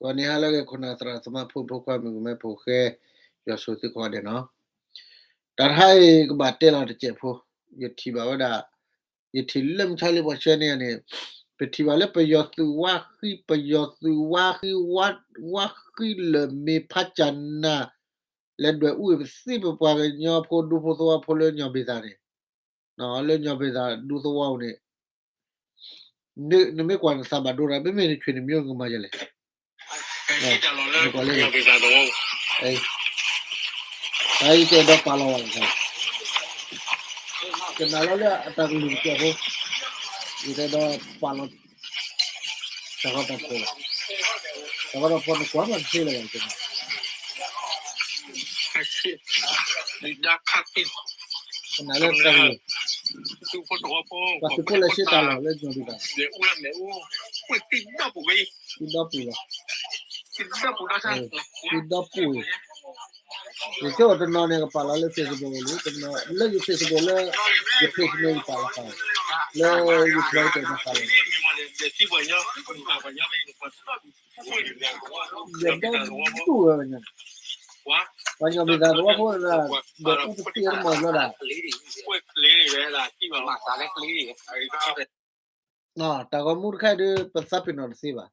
ဂီၤန့ၣ်ဟါလၢအဂ့ၤ ခိၣ်နၢ်သရၣ်သမါ ဖိမုၣ်ဖိခွါ မုၣ်ကမဲဖိဃဲ ယွၤဆိၣ်ဂ့ၤသုကိးဂၤဒဲးနီၤ. တၢ်တခါအံၤကဘၣ်တဲလီၤတစဲးဖိ, ယထံၣ်ဘၣ်ဝဲဒၣ်, ယထံၣ်လၢမုၢ်ဆါလံပှၤဆှၢန့ၢ်ယၤန့ၣ်, ပထံၣ်ဘၣ်လၢပယီၤသုးဝါဃံ, ပယီၤသုးဝါဃံ, ဝါဃံလၢာ်မ့ၢ်ဖးကၠၣ်နၢ် လဲၤဒွဲၣ်အူအံၤ ပသံပပှၤကညီဖိဒူဖိသဝီဖိလၢညီဘ့ၣ်သၣ်န့ၣ်, လၢညီဘ့ၣ်သၣ်ဒူသဝီပူၤန့ၣ်, နမ့ၢ်ကွၢ်နသးဘၣ်ဒိတၢ် မ့မ့ၢ်နဆွေနမျိုးကမၤဒ်လဲၣ်. နကွၢ်လၢ, တၢ်အံၤကဲဒီးပာ်လီၤဝဲ, ကနၣ်လီၤလၢအတၢ်ကလုၢ်ကစၢၢ်ဖိ, ယတဲဒီးပာ်လီၤ တၢ်ဂီၤတၢ်ဖီၣ်လီၤ, တၢ်ဂီၤတၢ်ဖီၣ်န့ၣ်ကွၢ်မးတသ့လၢၤဘၣ်, ကနၣ်လၢတၢ်ကလုၢ်, ပှၤသုးဖိလဲၤဆှၢတၢ်လီၢ်လၢညီဘ့ၣ်သၣ်, သံဒီပူၤလီၤ, သံဒီပူၤလီၤ, သံဒီပူၤအံၤ, ယဆိကမိၣ်တနီၤန့ၣ် ကပာ်လီၤလၢ Facebook လံ, လၢယ Facebook လၢ ယ page န့ၣ် ယပာ်လီၤဃာ်, လၢယ page န့ၣ်ပာ်လီၤ, ယဒီဒူၣ်ဝဲပှၤညီန့ၣ်, ပှၤညီဘ့ၣ်သၣ်သဝီဖိဒၣ်, ဒီးအူတသ့အတမီၢ်ဘျီဒၣ် တၢ်ဂီၤမူတခါအံၤဒုး ပသးပ့ၤနီၣ်တသ့ဘၣ်,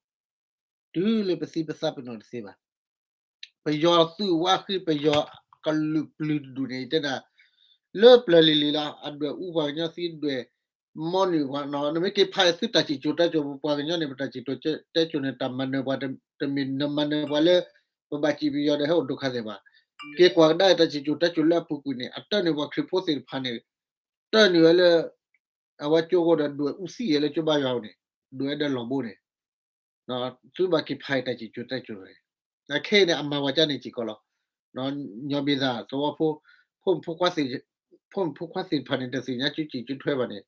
တုၤလၢပသံပသးပ့ၤနီၣ်တသ့ဘၣ်, ပယီၤသုးဝါဃံ ပယီၤကလုာ်ပျုၤတဒူၣ်န့ၣ် ယတဲဒၣ်, လၢပျၢၤလံၤလံၤလီၤ အဒွဲၣ်အူပှၤကညီသံဒွဲၣ်, မီနုာ်ပှၤနီၤ နမ့ၢ်က့ၤဖးသုတၢ်စံၣ်စိၤတဲစိၤ ပပှၤကညီန့ၣ် ပတၢ်စံၣ်စိၤတဲစိၤန့ၣ် တၢ်မၤနၢၤပှၤ, တမ့ၢ်နမၤနၢၤပှၤလၢ ပဘၣ်စံးပယီၤဒီးဟဲအိၣ်ဒိၣ်ခါသ့ၣ်ဘၣ်, က့ၤကွၢ်ကဒါတၢ်စံၣ်စိၤတဲစိၤလၢအပူၤကွံာ်န့ၣ် အတၢၢ်န့ၢ်ပှၤခရံာ်ဖိသ့ၣ်တဖၣ်န့ၣ်, တၢၢ်န့ၢ်ဝဲလၢ အဝဲကၠိကိဒီးဒွဲၣ်အူသံဝဲလၢကၠိဘါယွၤန့ၣ်, ဒွဲၣ်ဝဲဒီးလီၢ်ဘိန့ၣ်, သုဘၣ်က့ၤဖးတၢ်စံၣ်စိၤတဲစိၤန့ၣ်, အခဲအံၤန့ၣ် အမၤဝဲကန့ၣ်စ့ၢ်ကီးလီၤ, ညီဘ့ၣ်သၣ်သဝီဖိ, ဖိမုၣ်ဖိခွါသ့ၣ်တဖၣ်န့ၣ် တသ့ၣ်ညါကၠူကၠံၣ်ကၠူထွဲဘၣ်န့ၣ်,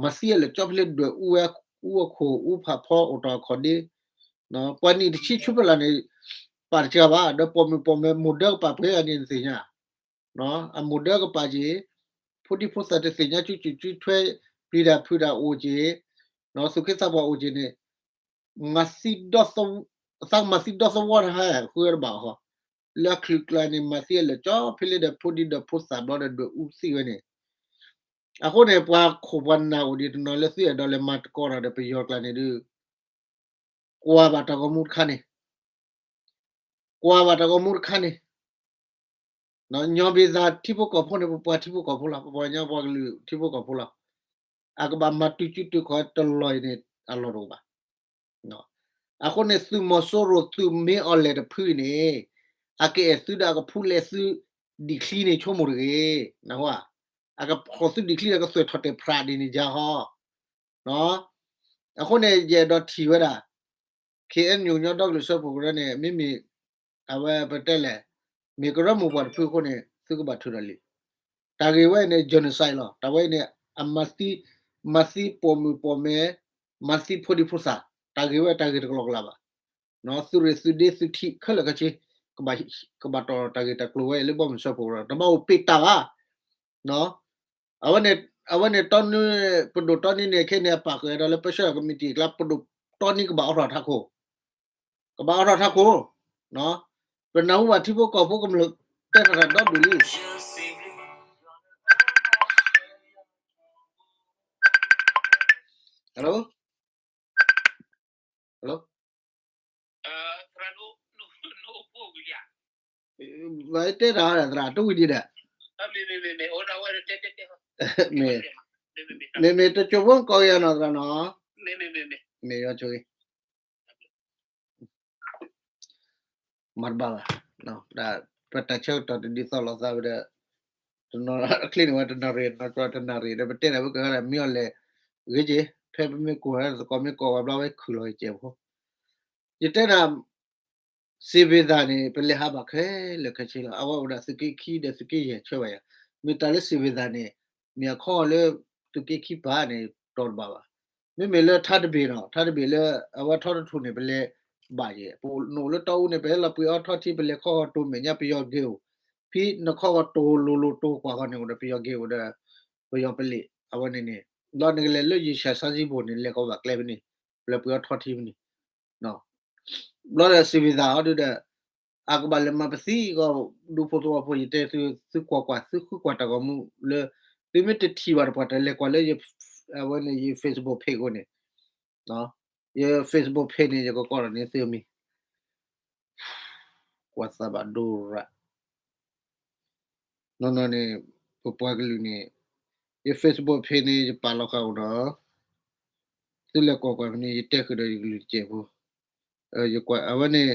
မၤသံအလၢာ်ကၠီဖဲလၢဒွဲၣ်အူဝဲ, အူအခိၣ်အူဖးဖီအိၣ်တီၢ်အခီၣ်ဒ့, ပှၤနံၣ်တဆံဆူဖဲလၢ်န့ၣ်, ပာ်တကးဘၣ် ဒီးပိာ်မုၣ်ပိာ်မၢၤမိၢ်ဒၢကပာ်ပှဲၤဂၤန့ၣ်နသ့ၣ်ညါ, အမိၢ်ဒၢကပာ်က့ၤ, ဖိဒံဖိသၣ်တသ့ၣ်ညါကၠူကၠံၣ်ကၠူထွဲ, ပျံၤတၢ်ဖုးတၢ်အိၣ်က့ၤ, သူၣ်က့သးပှၢ်အိၣ်က့ၤန့ၣ်, မၤသံ, သးမၤသံဒီသဝီတဟါ ဃုဝဲတဘၣ်ဃီ, လၢအချုးကျါန့ၣ် မၤသံအလၢာ်ကၠီဖဲလၢဒီးဖိဒံဒီးဖိသၣ်ဘျီဒီးဒွဲၣ်အူသံဝဲန့ၣ်, အဃိန့ၣ် ပှၤခိၣ်ပှၤနၢ်အိၣ်ဒံးတနီၤလၢသုအဲၣ်ဒိးလဲၤမၤသကိးတၢ်ဒီးပယီၤကျါန့ၣ်ဒုး, ကွၢ်ဘၣ်တၢ်ဂီၤမူတခါန့ၣ်, ကွၢ်ဘၣ်တၢ်ဂီၤမူတခါန့ၣ်, ညီဘ့ၣ်သၣ်ထံဖိကီၢ်ဖိန့ၣ် ပပှၤထံဖိကီၢ်ဖိလီၤ, ပပှၤကညီပှၤကလုာ်ထံဖိကီၢ်ဖိလီၤ, အကဘၣ်မၤတုၤစုတုၤခီတလီၢ်အံၤန့ၣ် အလီၢ်တအိၣ်ဘၣ်. အဃိန့ၣ် သုးမီၤစိရိၤသုးမ့ၢ်အီၤလဲၣ်တဖုအံၤန့ၣ်, အကအဲၣ်သုဒီးအကဖူလဲသုဒံးချံန့ၣ် ဆိကမိၣ်တဂ့ၤ, နၢ်ဟူဧါ, အကဖီၣ်သုဒံးချံဒီးကသွဲၣ်ထီၣ်တဲာ်ဖြးဒ်န့ၣ် ယၤဟီ အဃိန့ၣ် ယအဲၣ်ဒိးထံၣ်ဝဲဒၣ် ခ့ၣ်အဲၣ်ယူၣ် ကညီဒီကလုာ်စၢဖှိၣ်ကရၢန့ၣ် မ့မ့ၢ် အဝဲပတဲလဲၣ်, မ့ၢ်ကရၢမိၢ်ပှၢ်တဖုအဃိန့ၣ် သုကဘၣ်ထုးထီၣ်လံ. တၢ်ဂ့ၢ်ဝဲအံၤန့ၣ် genocide လီၤ. တၢ်ဝဲအံၤန့ၣ် အမၤသံ, မၤသံပိာ်မုၣ်ပိာ်မၢၤ, မၤသံဖိဒံဖိသၣ်, တၢ်ဂ့ၢ်ဝဲတၢ်ဂ့ၢ်တကလီကလီဘၣ်. သုးရ့ၣ်သုးဒ့သုးထံးခဲလၢာ်ခဲဆ့ ကဘၣ်တီၢ်တၢ်ဂ့ၢ်တၢ်ကျိၤဝဲအံၤလၢဘီမုၢ်စၢဖှိၣ်ကရၢ တဘၣ်အိၣ်ပ့ၤတၢ်ဘၣ်. အဝဲန့ၣ်, အဝဲန့ၣ်တီနံ, ပဒိၣ်တီနံန့ၣ် ခဲန့ၣ် အပာ်ဃုာ်ဒီးလၢ special committee အကျါ ပဒိၣ်တီနံကဘၣ်အိးထီၣ်ထးခိၣ်, ကဘၣ်အိးထီၣ်ထးခိၣ်, ပနၢ်ဟူဘၣ်ထံဖိကီၢ်ဖိကမျၢၢ်တဲထီၣ်တၢ်ဒီဒူၣ်လံ. Hello, hello, တဲတၢ်သရၣ်တဝံၤဒံးဒီး, မ့မ့ၢ်တကၠိဖိကိးဂၤနီၤသရၣ်နီၤ, မ့ၢ်ယဆိကမိၣ် မၤတဘၣ်ဘၣ်, ပတၢ်ဆၢကတီၢ်တဒ်သိးလိာ်သးဝဲဒီး, တနီၤချ့န့ၢ်ဝဲတနၣ်ရံၣ်နီၤ တနၣ်ရံၣ်ဒီး ပတဲဒၣ်ဝဲကဂၤဒၣ်မ့ၢ်အီၤလဲၣ်, ဂ့ၤက့ၤ, ဖဲပမ့ၢ်ကိၢ်သကိးမ့ၢ်ကိးဝဲဘျီဝဲခုၣ်လီၤကဲးဖိ, ယတဲဒၣ် စံးဘ့ၣ်သၣ်န့ၣ် ပလဲၤဟးဘၣ်ခဲလၢာ်ခဲဆ့လီၤ. အဝဲအိၣ်ဒၣ်သုးက့ခံဒီးသုးက့ယဲၢ်ဆၢဘၣ်ယၤ, မ့ၢ်တၢ်လၢစံးဘ့ၣ်သၣ်န့ၣ် မ့ၢ်အခီၣ်လၢသုးက့ခံပၤန့ၣ် တီၢ်တဘၣ်ဘၣ်. မ့မ့ၢ်လၢထါတဘ့ၣ်နီၤ, ထါတဘ့ၣ်လၢအဝဲထီတထူၣ်န့ၣ် ပလဲၤဘၣ်ယဲၢ်, ပအိၣ်လၢတီအူန့ၣ် ပဟဲလီၤပှ့ၤအီထီၣ်ထံ ပလဲၤခီဂီၤတိၤမဲာ်ညါပယီၤဂ့ၤအိၣ်, ဖဲနခီဂီၤတိၤလိၤလိၤတိၤကွၢ်ဃီန့ၣ်အိၣ်ဒီးပယီၤဂ့ၤအိၣ်ဒီး ပယီၤပလံး အဝဲန့ၣ်န့ၣ်, ဒီးနကလဲၤလၢယဆၢၣ်ဆါစံဘိၣ်န့ၣ် လဲၤကီးဘၣ်ကျဲဖဲန့ၣ်, ပလဲၤပှ့ၤအီထီၣ်ထံဖဲန့ၣ် ဘျီဒီးစံးဝံသးအီၤဒုဒီး အကဘၣ်လဲၤမၤပသံအဂီၢ် ဒူဖိသဝီဖိ ယတဲသု သုကွၢ်ကွၢ် သုဃုကွၢ်တၢ်ဂီၤမူလၢ သုမ့ၢ်တထံၣ်ဘၣ်တပှၢ် တလဲၤကွၢ်လၢ အဝဲန့ၣ် ယ Facebook page အဃိန့ၣ်, ယ Facebook page န့ၣ် ယကကိးဒီးန့ၣ်သုမံၤ ကွၢ်သးဘၣ်ဒိရၣ် နီၢ်နီၢ်န့ၣ် ပပှၤကလုာ်န့ၣ် ယ Facebook page န့ၣ် ယပာ်လီၤဃာ်အိၣ်ဒီး သုလဲၤကွၢ်ကွၢ်ဖဲန့ၣ် ယတဲဃုာ်ဒီးယကလုာ်တစဲးဖိ, ယကွၢ်အဝဲန့ၣ်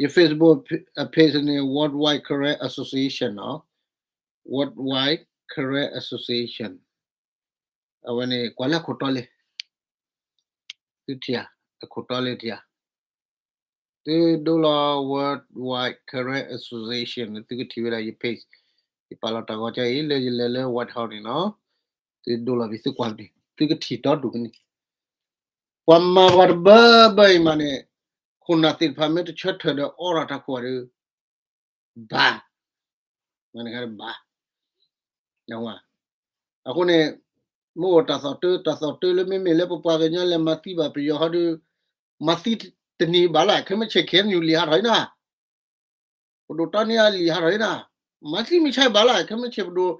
ယ Facebook page န့ၣ် Worldwide Karen Association နီၤ, Worldwide Karen Association အဝဲန့ၣ် ကွၢ်လၢအခိၣ်တီလံ, သုထံၣ်ဧါ, အခိၣ်တီလံထံၣ်ဧါ, သုဒိလီၤ Worldwide Karen Association န့ၣ် သုကထံၣ်ဝဲဒၣ်ယ page, ယပာ်လီၤတၢ်ဂီၤကါအံၤ လၢယလဲၤလၢ White House န့ၣ်နီၤ, သုဒိလီၤဖဲသုကွၢ်ဖဲန့ၣ် သုကထံၣ်ဒီဒူၣ်ဖဲန့ၣ်, ပှၤမၤပှၤတဘၢဘၢအံၤမးန့ၣ် ခိၣ်နၢ်သ့ၣ်တဖၣ်မ့ၢ်တဆၢထၢၣ်ဒီးအိးထီၣ်တၢ်ခိၣ်ဘၣ်ဒီး ဘၣ်, ဘၣ်, အဃိန့ၣ် မ့ၢ်အိၣ်တၢ်သီၣ်တၢ်သီတၢ်လၢမ့မ့ၢ်လၢပပှၤကညီလဲၤမၤသံဘၣ်ပယီၤဟီဒီး မၤသံတနံၤဘၣ်လၢ ခဲမုၢ်ဆ့ၣ် ခဲအံၤနုာ်လံဟးထီၣ်အံၤနၤ, ပဒိၣ်တီန့ၢ်အလံာ်ဟးထီၣ်အံၤနၤ, မၤသံမုၢ်ဆ့ၣ်ဘၣ်လၢ ခဲမုၢ်ဆ့ၣ်ပဒိၣ်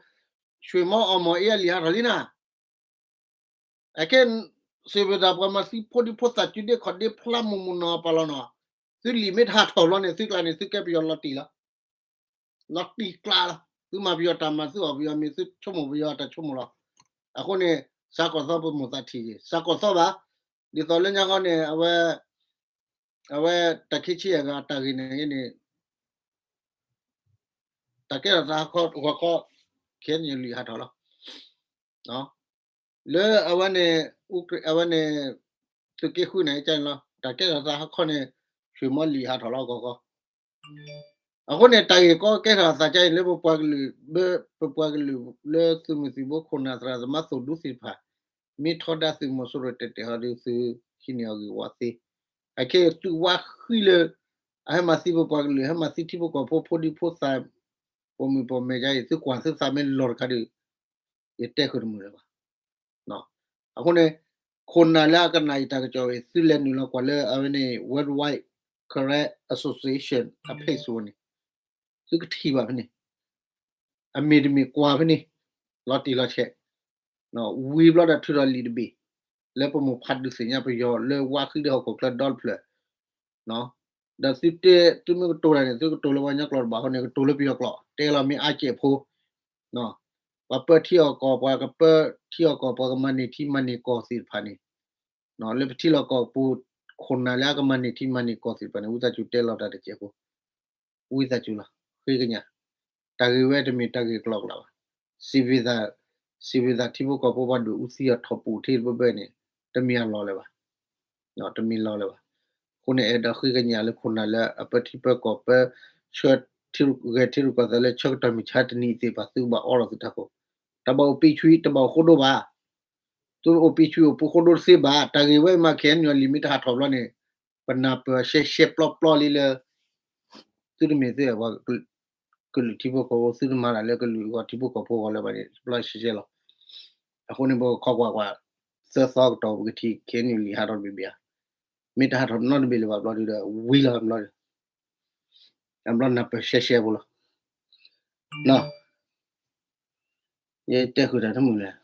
ဆွ့ၣ်မီအီၣ်မီၢ်အ့အလံာ်ဟးထီၣ်လံနၤ အခဲ စံးဝဲဒၣ်ပှၤမၤသံဖိဒံဖိသၣ် ကၠူဒ့ခီၣ်ဒ့ဖျါမိၢ်မိၢ်နီၢ်ပာ်လီၤနီၤ, သုလံာ်မ့ၢ်တဟးထီၣ်ဘျီန့ၣ် သုကျါန့ၣ် သုကဲပယီၤလီၤတံၢ်လီၤ, လီၤတံၢ်ကျါလီၤ, သုမၤပယီၤတၢ်မၤ သုအီၣ်ပယီၤမ့ၤ သုဆိကမိၣ်ပယီၤတၢ်ဆိကမိၣ်လီၤ, အဃိန့ၣ် စးကီၢ်သီပမိၢ်သးထံၣ် စးကီၢ်သီဘၣ်, ဒ်သိးလၢညါခီန့ၣ် အဝဲ အဝဲတၢ်ခံဆံယဲၢ်ဂၤတၢ်ဂ့ၢ်န့ၣ်န့ၣ် တၢ်ကဲထီၣ်သးဟီၣ်ခိၣ် ခဲအံၤနုာ်လံဟးထီၣ်လီၤ, လၢအဝဲန့ၣ် အဝဲန့ၣ် သုးက့ဃုန့ၣ် ကန့ၣ်လီၤ, တၢ်ကဲထီၣ်သးဟီၣ်ခိၣ်န့ၣ် ဆွ့ၣ်မီလံာ်ဟးထီၣ်လီၤဂီၤဂီၤ, အဃိန့ၣ် တၢ်ဂ့ၢ်ကီကဲထီၣ်သးကန့ၣ်လၢပပှၤကလုာ် ပပှၤကလုာ်လၢသုးမုၢ်သံၣ်ဘိခိၣ်နၢ်သရၣ်သမါသိၣ်ဒူသ့ၣ်တဖၣ် မ့ၢ်ထီဒါသုးမီၤစိရိၤတဲာ်တဲာ်ဟီဒီးသုဟံးန့ၢ်အီၤဂ့ၢ်ဝီသ့, အခဲသုးဝါဃံလၢ အဟဲမၤသံပပှၤကလုာ် ဟဲမၤသံထံဖိကီၢ်ဖိ ဖိဒံဖိသၣ် ပိာ်မုၣ်ပိာ်မၢၤကါအံၤ သုကွၢ်သုသးမ့ၢ်လီၤတခါဒီး ယတဲဃုာ်တမုာ်လၢၤဘၣ်, အဃိန့ၣ် ခိၣ်နၢ်လၢအကနၣ်ယတၢ်ကစီၣ်အံၤ သုလဲၤနုာ်လီၤကွၢ်လၢအဝဲန့ၣ် Worldwide Karen Association အ page န့ၣ် သုကထံၣ်ဘၣ်ဖဲန့ၣ်, အမ့ၢ်တမ့ၢ်ကွၢ်ဖဲန့ၣ် လီၤတံၢ်လီၤဆဲး, ဝံၤဘျီဒီးထုးထီၣ်လံာ်တဘ့ၣ် လၢပမိၢ်ဖးဒုးသ့ၣ်ညါပယီၤလၢဝါဃံဒီးဟီၣ်ခိၣ်ချၢဒီတဖျၢၣ်, ဒီးသုတဲ သုမ့ၢ်ကတိၤတၢ်န့ၣ် သုကတိၤလၢပှၤကညီကျိာ်တဘၣ်အဃိန့ၣ် ကတိၤလၢပယီၤကျိာ် တဲလီၤမ့ၢ်အါကဲးဖိ, ပှၤပၢထံအီၣ်ကီၢ် ပှၤကပၢထံအီၣ်ကီၢ် ပှၤကမၤန့ၢ်ထံမၤန့ၢ်ကီၢ်သ့ၣ်တဖၣ်န့ၣ်, လၢပထံလီၢ်ကီၢ်ပူၤ ခိၣ်နၢ်လၢအကမၤန့ၢ်ထံမၤန့ၢ်ကီၢ်သ့ၣ်တဖၣ်န့ၣ် ဝံသးစူၤတဲလီၤတၢ်တစဲးဖိ, ဝံသးစူၤလီၤ ဃ့ကညး, တၢ်ဂ့ၢ်ဝဲတမ့ၢ်တၢ်ဂ့ၢ်ကျီကျါဘၣ်, စံးဝံသး, စံးဝံသးထံဖိကီၢ်ဖိပှၤဒွဲၣ်အူသံအီၤထီၣ်ပူၤထံတဘၢဘၢန့ၣ် တမ့ၢ်အလီၢ်လၢၤဘၣ်, တမ့ၢ်လီၢ်လၢၤဘၣ်, အဃိန့ၣ် အဲၣ်ဒိးဃ့ကညးလၢခိၣ်နၢ်လၢအပၢထံပၢကီၢ် ပၢဆှၢ ဂဲၤထံရူၢ်ကီၢ်သဲးလၢဆၢကတီၢ်မုၢ်ဆါတနံၤသ့ၣ်တဖၣ် သုကဘၣ်အိးထီၣ်သုတၢ်ခိၣ်, တဘၣ်အိၣ်ပံးဆွံ တဘၣ်အိၣ်ဃိဒိဘၣ်, သုအိၣ်ပံးဆွံအိၣ်ပူၤဃိဒိတသ့ဘၣ်, တၢ်ဂ့ၢ်ဝဲအံၤမး ခဲအံၤနုာ်လံာ်မ့ၢ်တဟးထီၣ်ဘျီန့ၣ် ပနၢ်ပၢၢ်ရှဲရှဲပျီပျီလံလၢ သုတမ့ၢ်သုပှၤကလုာ်ထံဖိကီၢ်ဖိ သုတမၤတၢ်လၢကလုာ်အဂီၢ်ထံဖိကီၢ်ဖိအဂီၢ်လၢၤဘၣ်န့ၣ် ပျီရှဲရှဲလီၤ, အဃိန့ၣ် ပကခီကွၢ်ကွၢ် သၢသီကတီၢ်ပကထံၣ် ခဲအံၤနုာ်လံာ်ဟးထီၣ်တဘ့ၣ်ဘၣ်ဧါ, မ့ၢ်တဟးထီၣ်နီတဘ့ၣ်လၢၤဘၣ်ဘျီဒုဒီး ဝံၤလီၤဘျီဒီး အဘျီနၢ်ပၢၢ်ရှဲရှဲဖိလီၤ, ယတဲဃုာ်တၢ်တမုာ်လဲၣ်,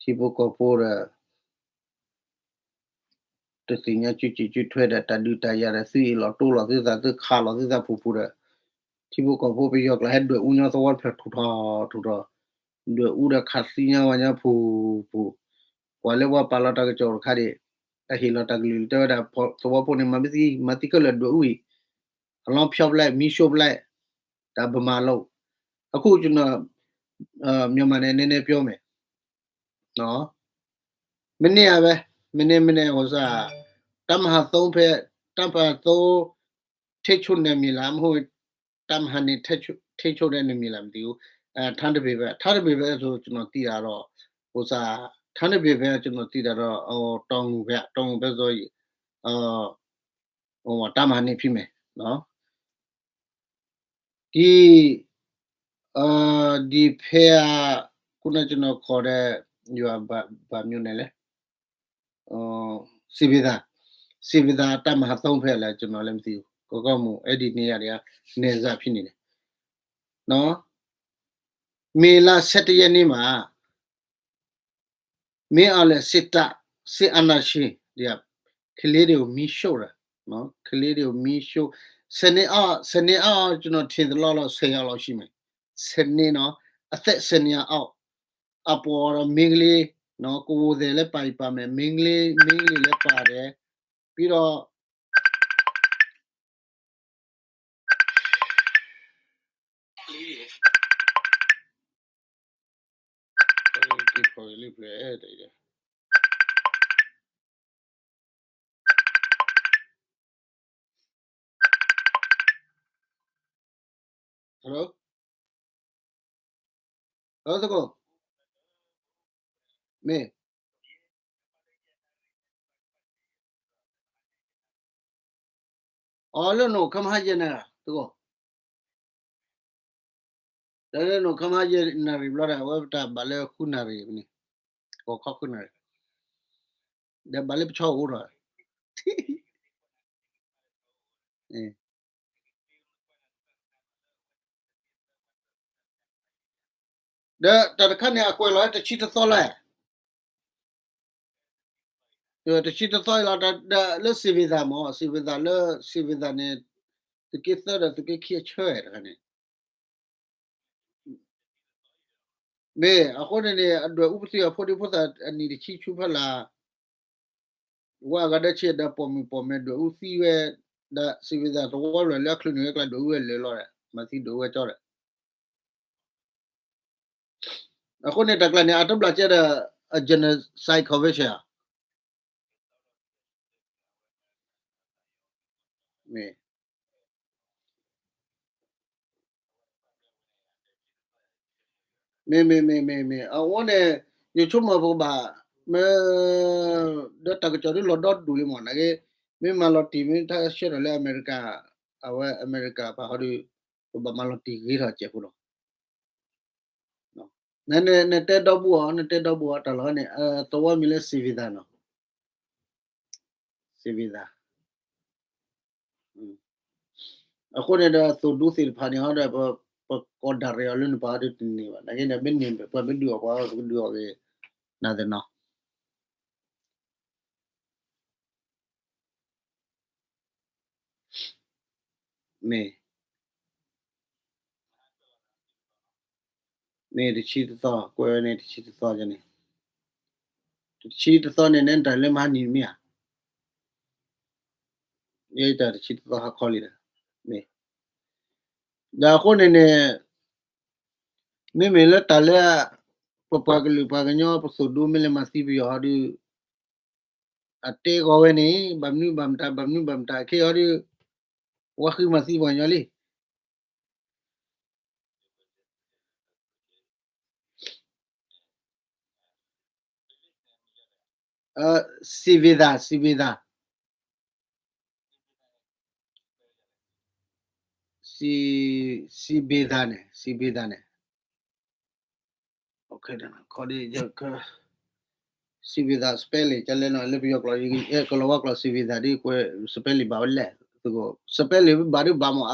ထံဖိကီၢ်ဖိဒီး တသ့ၣ်ညါစုစ့ၢ်စုထွဲဒီး တၢ်ဒုးတၢ်ယၤဒီး သုအ့ၣ်လိာ်တိလိာ်သုသး သုခးလိာ်သုသးဖူဖူဒီး ထံဖိကီၢ်ဖိပယီၤကျါဟဲဒွဲၣ်အူညီသဝီတဖျၢၣ်ထူၣ်ထီၣ်ထူၣ်ထီၣ်, ဒွဲၣ်အူဒီးခးသံညါဝဲညီဖူဖူ, ပှၤလၢပှၤပာ်လီၤတၢ်ကစီၣ်တခါဒံး အဟ့ၣ်လီၤတၢ်ကလုၢ်တဲဝဲဒၣ် သဝီဖိန့ၣ် မၤမ့ၢ်သံ မၤသံခဲလၢာ်ဒွဲၣ်အူအံၤ, အလီၤဖျီဖျဲး မံၡိဖျဲး, တၢ်ဘမၤလိာ်, အခုကျွန်တော် မြန်မာနဲ့ နည်းနည်းပြောမယ်, မနေ့ကပဲ မနေ့ မနေ့ ဟိုစား တပ်မဟာ သုံး ဖက် တပ်မဟာ သုံး ထိန်းချုပ်နယ်မြေလား မဟုတ် တပ်မဟာ နှစ် ထိန်းချုပ် ထိန်းချုပ်တဲ့နယ်မြေလား မသိဘူး။ အဲ ထန်းတပင်ပဲ ထန်းတပင်ပဲဆို ကျွန်တော်သိတာတော့ ဟိုစား ထန်းတပင်ပဲ ကျွန်တော်သိတာတော့ ဟို တောင်ငူဘက် တောင်ငူဘက်ဆိုရင် ဟို တပ်မဟာ နှစ် ဖြစ်မယ်နော်။ ဒီ ဒီဖဲ ခုနကျွန်တော်ခေါ်တဲ့ ရွာ ဘာ ဘာမြို့နယ်လဲ စံးဘံသာ စံးဝံသးတၢ်မၤဟးသီဖဲလဲၣ် ကျွန်တော်လည်းမသိဘူး ကီကီၢ်မူ အဲ့ဒီနေရာတွေက နယ်စပ်ဖြစ်နေတယ်နော် မေလ ဆယ့်တစ်ရက်နေ့မှာ မင်းအောင်လှိုင်စစ်တပ်စစ်အာဏာရှင်တွေကကလေးတွေကိုမီးရှို့တာနော် ကလေးတွေကိုမီးရှို့ ဆယ်နှစ်အောက်ဆယ်နှစ်အောက်ကျွန်တော်ထင်သလောက်တော့ဆယ်ယောက်လောက်ရှိမယ်ဆယ်နှစ်နော် အသက်ဆယ်နှစ်အောက်အပေါ်တော့မိန်းကလေးနော်ကိုယ်ကိုယ်သည်လည်းပါပါမယ်မိန်းကလေးမိန်းကလေးလည်းပါတယ်ပြီးတော့ Hello? Hello, သကိး မ့ၢ် အီၤလၢနိၣ်ခမဟါယဲၢ်နၤ သကိး တၢ်လၢနိၣ်ခမဟါယဲၢ်နၣ်ရံၣ်ဘျီဒီး အဝဲပတၢ်ဘၣ်လၢဃုနၣ်ရံၣ်န့ၣ် ကီၢ်ခီဃုနၣ်ရံၣ် ဒီးဘၣ်လၢပဆီအိၣ်ဒီး ဒီးတၢ်တခါန့ၣ် အကွဲးလီၤတဆံတသီလၢ် တဆံတသီလီၤ လၢစံးဝံသးမ့ၢ် စံးဝံသးလၢ စံးဝံသးန့ၣ် သုးက့သၢဒီးသုးက့ခံအဆၢတခါန့ၣ် မ့ၢ်အဃိန့ၣ်န့ၣ် အဒွဲၣ်အူပသံၣ်အဖိဒံဖိသၣ်အနံၣ်တဆံဆူဖီလာ် ဝဲအဂၤဒၢဆံဒီးပိာ်မုၣ်ပိာ်မၢၤဒွဲၣ်အူသံဝဲ ဒီးစံးဝံသးသဝီဖျၢၣ်လၢအချုးန့ၣ်ဝဲကျါဒွဲၣ်အူဝဲလၢာ်လီၤဒီး မၤသံဒွဲၣ်အူဝဲကၠီဒီး အဃိန့ၣ်တၢ်ကျါန့ၣ် အတဘျီကဲဒီး အ genocide convention ဧါ မ့ၢ် မ့ၢ် မ့ၢ် မ့ၢ် မ့ၢ် မ့ၢ် အဝဲန့ၣ် ယဆိကမိၣ်ပကဘၣ် မ့ၢ် ဒီးတၢ်ကစီၣ်ဒ်လီၤဒီဒူၣ်လံမ့ၢ် နာ်က့ မ့ၢ်မၤလီၤတံၢ် မ့ၢ်တၢ်ဆှၢထီၣ်လၢအမဲရကၤ အဝဲအမဲရကၤပာ်ဟီဒီး ပဘၣ်မၤလီၤတံၢ်ဂ့ၤထီၣ်စဲးဖိလီၤ နတဲဒီဘူၣ်အီၤ နတဲဒီဘူၣ်အီၤ တၢ်လီၢ်န့ၣ် သဝီမံၤလၢစံးဝံသးနီၤ စံးဝံသး အဃိန့ၣ်ဒီးသိၣ်ဒူသ့ၣ်တဖၣ်န့ၣ်ဟီဒီး ပကိးဒၣ်ရဲၣ်အီၤလၢနပှၤဒုးတန့ၢ်ဘၣ် နာ်က့န့ၣ် မ့ၢ်န့ၢ်ပှၤမ့ၢ်ဒုးအီၤပှၤ ပကဒုးအီၤဂ့ၤ နသ့ၣ်နီၤ မ့ၢ် မ့ၢ်တဆံတသီ ကွဲးဝဲန့ၣ်တဆံတသီန့ၣ် တဆံတသီန့ၣ် နတၢ်လၢမဟါနံၤမ့ၢ်ဧါ ယတၢ်တဆံတသီဟါခီလံဒီး မ့ၢ် ဒီးအဃိန့ၣ်န့ၣ် မ့မ့ၢ်လၢတၢ်လၢ ပပှၤကလုာ်ပှၤကညီပသိၣ်ဒူမ့ၢ်လဲၤမၤသံပယီၤဟီဒီး အတဲဂီၤဝဲန့ၣ် ဘၣ်မနုၤဘၣ်မတၤ ဘၣ်မနုၤဘၣ်မတၤ ခဲအံၤဟီဒီး ဝဲဃုမၤသံပှၤကညီလံ စံးဝံသး စံးဝံသး စံးဘ့သးန့ၣ် စံးဘ့သးန့ၣ် စံးဘ့သး spelling ကလဲၣ်နီၤ လၢပယီၤကျိာ် ကလီၤဝါကျိာ် စံးဘ့သးဒ်ကွဲး spelling ဘၣ်ဝဲလဲၣ် သကိး spelling ဘၣ်ဒုးဘၣ်မး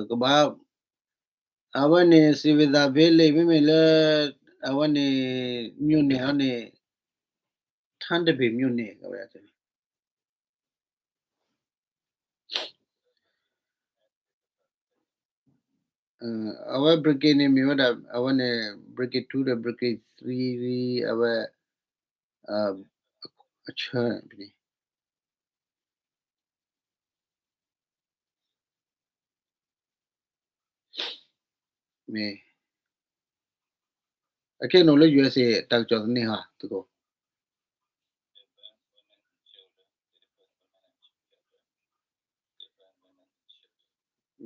ကဘၣ် အဝဲန့ၣ် စံးဝံသး village မ့မ့ၢ်လၢ အဝဲန့ၣ် မြို့နယ်ဟီန့ၣ် ထန်းတပင်မြို့နယ် အဝဲ အဝဲ brigade န့ၣ်မ့ၢ်ဝဲဒၣ် အဝဲန့ၣ် brigade two ဒီး brigade three အဝဲ အဆၢ မ့ၢ် အခဲနိၣ်လၢ USA တၢ်ကစီၣ်သန့ဟီ သကိး